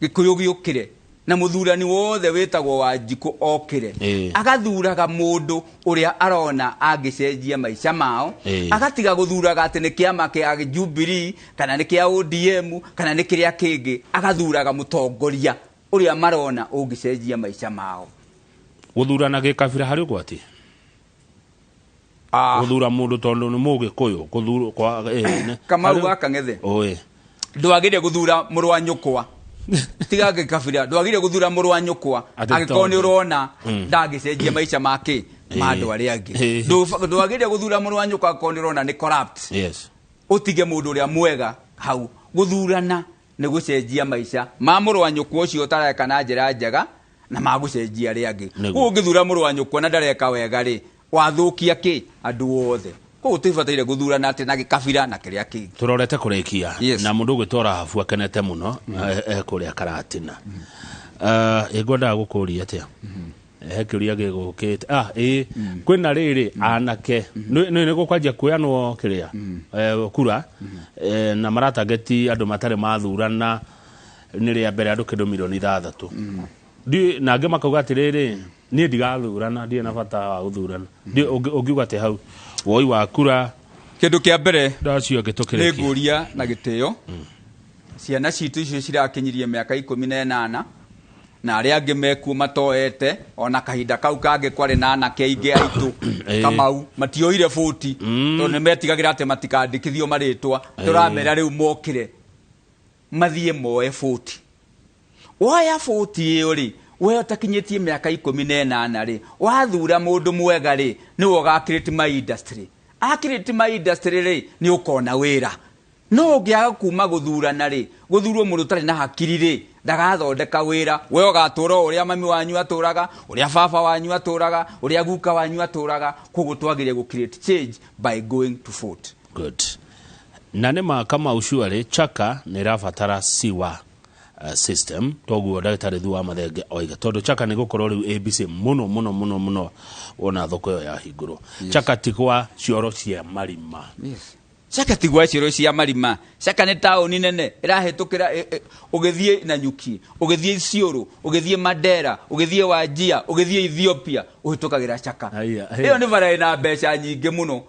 Gĩkũyũ gĩũkĩre na mũthurani wothe wĩtagwo Wanjikũ okĩre, agathuraga mũndũ ũrĩa arona angĩcenjia maica mao, agatiga gũthuraga atĩ nĩ kĩama kĩa Jubilee kana nĩ kĩa ODM kana nĩ kĩrĩa kĩngĩ, agathuraga mũtongoria ũrĩa marona ũngĩcenjia maica mao. Gũthurana gĩkabira harĩ ũgwati? Gũthura mũndũ tondũ nĩ mũgĩkũyũ, gũthura kwa Kamau wa Kang'ethe. Ndwagĩrĩire gũthura mũrũ wa nyũkwa. Tiga gĩkabira, ndwagĩrĩire gũthura mũrũ wa nyũkwa angĩkorwo nĩ ũrona ndangĩcenjia maica ma kĩ? Ma andũ arĩa angĩ. Ndwagĩrĩire gũthura mũrũ wa nyũkwa angĩkorwo nĩ ũrona nĩ corrupt. Ũtige mũndũ ũrĩa mwega hau. Gũthurana nĩ gũcenjia maica ma mũrũ wa nyũkwa ũcio ũtareka na njĩra njega na ma gũcenjia arĩa angĩ. Koguo ũngĩthura mũrũ wa nyũkwa na ndareka wega rĩ, wathũkia kĩ? Andũ othe. Koguo tũtibataire gũthurana atĩ na gĩkabira na kĩrĩa kĩngĩ. Tũrorete kũrĩkia na mũndũ ũgwĩtwo Rahabu akenete mũno kũrĩa Karatina. Ngwendaga gũkũria atĩa? He kĩũria gĩgũkĩte. Kwĩna rĩrĩ anake nĩ gũkwanjia kuoyanwo kĩrĩa kura na maratageti andũ matarĩ mathurana nĩ rĩa mbere andũ kĩndũ milioni 6. Na angĩ makauga atĩrĩrĩ, niĩ ndigathurana, ndirĩ na bata wa gũthurana. Ũngiuga atĩ hau woi wa kura kĩndũ kĩa mbere ndacio angĩ tũkĩrĩkia. Nĩ ngũria na gĩtĩo ciana citũ icio cirakinyirie mĩaka 18 na arĩa angĩ mekuo matoete ona kahinda kau kangĩ kwarĩ na anake aingĩ aitũ Kamau matioire 40 tondũ nĩ metigagĩra atĩ matikandĩkithio marĩtwa. Tũramera rĩu mokĩre mathiĩ moe 40. Woya 40 ĩyo rĩ, we ũtakinyĩtie mĩaka 18 rĩ, wathura mũndũ mwega rĩ, nĩwe ũga create my industry. A create my industry rĩ, nĩ ũkona wĩra. No ũngĩaga kuma gũthurana rĩ, gũthurwo mũndũ ũtarĩ na hakiri rĩ, ndagathondeka wĩra. We ũgatũra o ũrĩa mami wanyu atũraga, ũrĩa baba wanyu atũraga, ũrĩa guka wanyu atũraga. Koguo twagĩrĩire gũ create change by going to vote. Good. Na nĩ ma Kamau surely Chaka nĩ ĩrabatara sewer system toguo ndagĩtarĩ Thu wa Mathenge oiga tondũ Chaka nĩ gũkorwo rĩu ABC mũno mũno mũno mũno wona thoko ĩyo yahingũrwo. Chaka ti gwa cioro cia marima. Chaka ti gwa cioro cia marima. Chaka nĩ taũni nene ĩrahĩtũkĩra ũgĩthiĩ Nanyuki, ũgĩthiĩ Isiolo, ũgĩthiĩ Mandera, ũgĩthiĩ Wajir, ũgĩthiĩ Ethiopia, ũhĩtũkagĩra Chaka. Ĩyo nĩ bara ĩna mbeca nyingĩ mũno.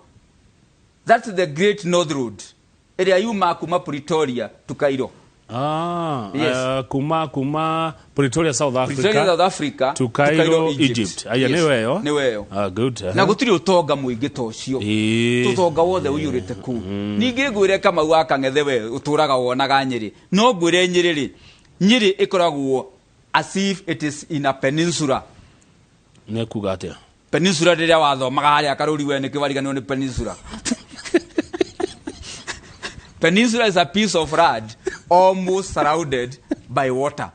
That's the Great North Road. Ĩrĩa yuma kuma Pretoria to Cairo. Yes. Kuma Pretoria South Africa. Pretoria South Africa to Cairo, Egypt. Aya nĩ weyo. Nĩ weyo. Good. Na gũtirĩ ũtonga mũingĩ ta ũcio. Ũtonga wothe ũiyũrĩte kũu. Ningĩ ngwĩre Kamau wa Kang'ethe we ũtũraga wonaga Nyĩrĩ. No ngwĩre Nyĩrĩ rĩ, Nyĩrĩ ĩkoragwo as if it is in a peninsula. Nĩ kuga atĩa? Peninsula rĩrĩa wathomaga harĩa karũri, we nĩkĩ wariganĩrwo nĩ peninsula? Peninsula is a piece of land almost surrounded by water.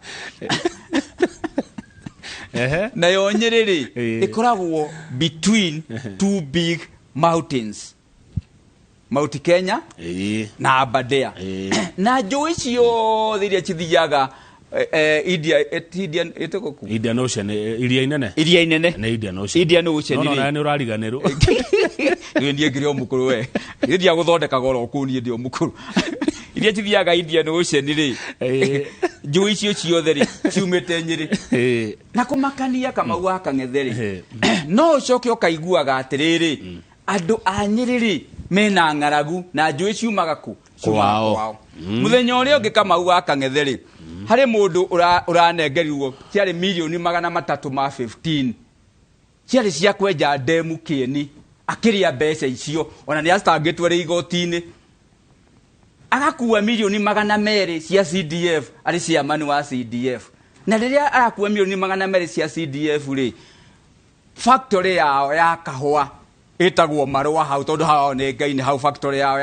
Nayo Nyĩrĩ rĩ, ĩkoragwo between two big mountains, Mount Kenya na Aberdare. Na njũĩ ciothe iria cithiaga India, Indian ĩtagwo kũ? Indian Ocean, iria inene. Iria inene. Nĩ Indian Ocean. Indian Ocean. No, rĩ. no, nĩ ũrariganĩrwo. Niĩ niĩ ngĩrĩ o mũkũrũ we, niĩ ndiagũthondeka goro kũu, niĩ ndĩ o mũkũrũ. Iria cithiaga Indian Ocean rĩ, njũĩ icio ciothe rĩ, ciumĩte Nyĩrĩ. Na kũmakania, Kamau wa Kang'ethe rĩ, no ũcoke ũkaiguaga atĩrĩrĩ, andũ a Nyĩrĩ rĩ, mena ng'aragu na njũĩ ciumaga kũ? Ciumaga Kwao. Kwao. Mũthenya ũrĩa ũngĩ, Kamau wa Kang'ethe rĩ, harĩ mũndũ ũranengerirwo ciarĩ mirioni 315 ciarĩ cia kwenja ndemu Kĩeni, akĩrĩa mbeca icio, ona nĩ acitangĩtwo arĩ igoti-inĩ. Agakua mirioni 200 cia CDF arĩ chairman wa CDF, na rĩrĩa arakua mirioni 200 cia CDF rĩ, factory yao ya kahũa ĩtagwo Marũa hau, tondũ hao nĩ Ngai nĩ hau factory yao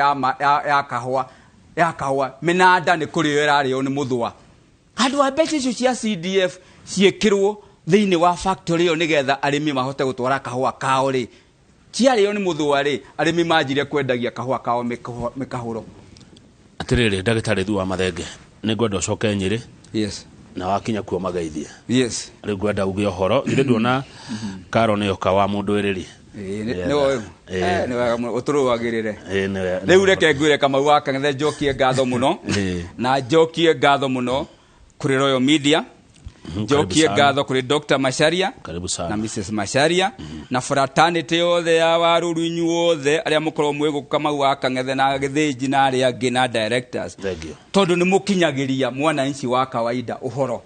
ya kahũa mĩnanda nĩ kũrĩo ĩrarĩo nĩ mũthũa. Handũ ha mbeca icio cia CDF ciĩkĩrwo thĩinĩ wa factory ĩyo nĩgetha arĩmi mahote gũtwara kahũa kao rĩ, ciarĩo nĩ mũthũa rĩ, arĩmi manjire kwendagia kahũa kao mĩkahũro. Atĩrĩrĩ, ndagĩtarĩ Thu wa Mathenge, nĩ ngwenda ũcoke Nyĩrĩ na wakinya kuo mageithie. Rĩu ngwenda uge ũhoro githĩ nduona karo nĩyo ka wa mũndũ ĩrĩri. Nĩ nĩ wega mũno ũtũrũagĩrĩre. Rĩu reke ngwĩre, Kamau wa Kang'ethe, njokie ngatho mũno na njokie ngatho mũno kũrĩ Royal Media, njokie Karibu sana. ngatho kũrĩ Dr. Macharia Karibu sana. na Mrs. Macharia na fraternity yothe ya Warũru, inyuothe arĩa mũkorwo mwĩ gũkũ, Kamau wa Kang'ethe na Gĩthĩnji na arĩa angĩ na directors, Thank you. tondũ nĩ mũkinyagĩria mwananchi wa kawaida ũhoro.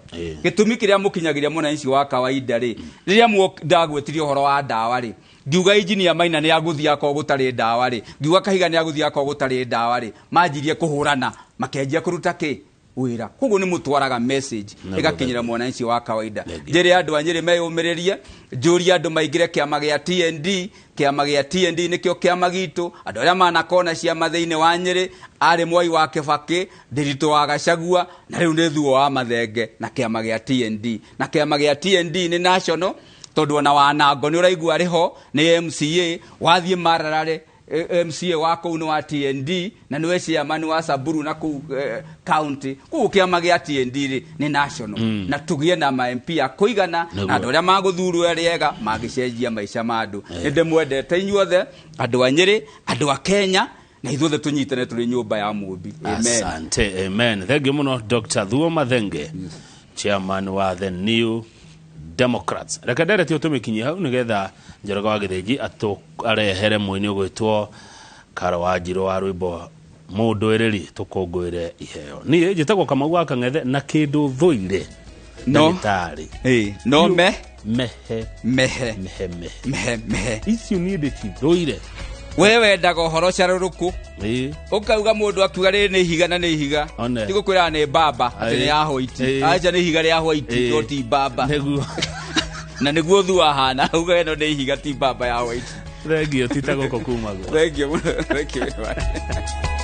Gĩtũmi kĩrĩa mũkinyagĩria mwananchi wa kawaida rĩ, rĩrĩa ndagwĩtirie ũhoro wa ndawa rĩ, ngiuga injinia Maina nĩ agũthiĩ akorwo gũtarĩ ndawa rĩ, ngiuga Kahiga nĩ agũthiĩ akorwo gũtarĩ ndawa rĩ, manjirie kũhũrana, makĩanjia kũruta kĩ wĩra. Koguo nĩ mũtwaraga message ĩgakinyĩra mwananchi wa kawaida. Thank you. Njĩre andũ a Nyĩrĩ meyũmĩrĩrie, njũrie andũ maingĩre kĩama gĩa TND. Kĩama gĩa TND nĩkĩo kĩama gitũ. Andũ arĩa manakona ciama thĩinĩ wa Nyĩrĩ, arĩ Mwai wa Kĩbakĩ, Ndĩritũ wa Gacagua, na rĩu nĩ Thuo wa Mathenge na kĩama gĩa TND. Na kĩama gĩa TND nĩ national, tondũ ona wanango nĩ ũraigua arĩ ho nĩ MCA. Wathiĩ Marararĩ, MCA wa kũu nĩ wa TND, na nĩwe chairman wa Samburu na kũu county. Kũu kĩama gĩa TND rĩ, nĩ national, na tũgĩe na ma MP a kũigana na andũ arĩa magũthurwo arĩa mangĩcenjia maica ma andũ. Nĩ ndĩmwendete inyuothe, andũ a Nyĩrĩ, andũ a Kenya, na ithuothe tũnyitane tũrĩ nyũmba ya Mũmbi. Amen. Asante, amen. Thank you muno, Dr. Thuo Mathenge, chairman wa the New Democrats. Reke ndereti ũtũmĩkinyie hau nĩgetha Njoroge wa Gĩthĩnji atũ arehere mũini ũgwĩtwo Karo wa Njirũ wa rwĩmbo mũndũ ĩrĩri tũkũngũĩre iheo. Niĩ njĩtagwo Kamau wa Kang'ethe, na kĩndũ thũire, No. ndagĩtarĩ, No me mehe. Mehe. Mehe mehe. Mehe mehe. Icio niĩ ndĩcithũire. We wendaga ũhoro carũrũkũ, ũkauga mũndũ akiuga rĩrĩ nĩ ihiga na nĩ ihiga. One. Tigũkwĩra nĩ mbamba atĩ nĩ ya white. Aca, nĩ ihiga rĩa white, no ti mbamba. Nĩguo. Na nĩguo thu ahana uga ĩno nĩ ihiga, ti mbamba ya white. Thengio, tita gũkũ kumagwo. Thank you mũno. Thank you very much.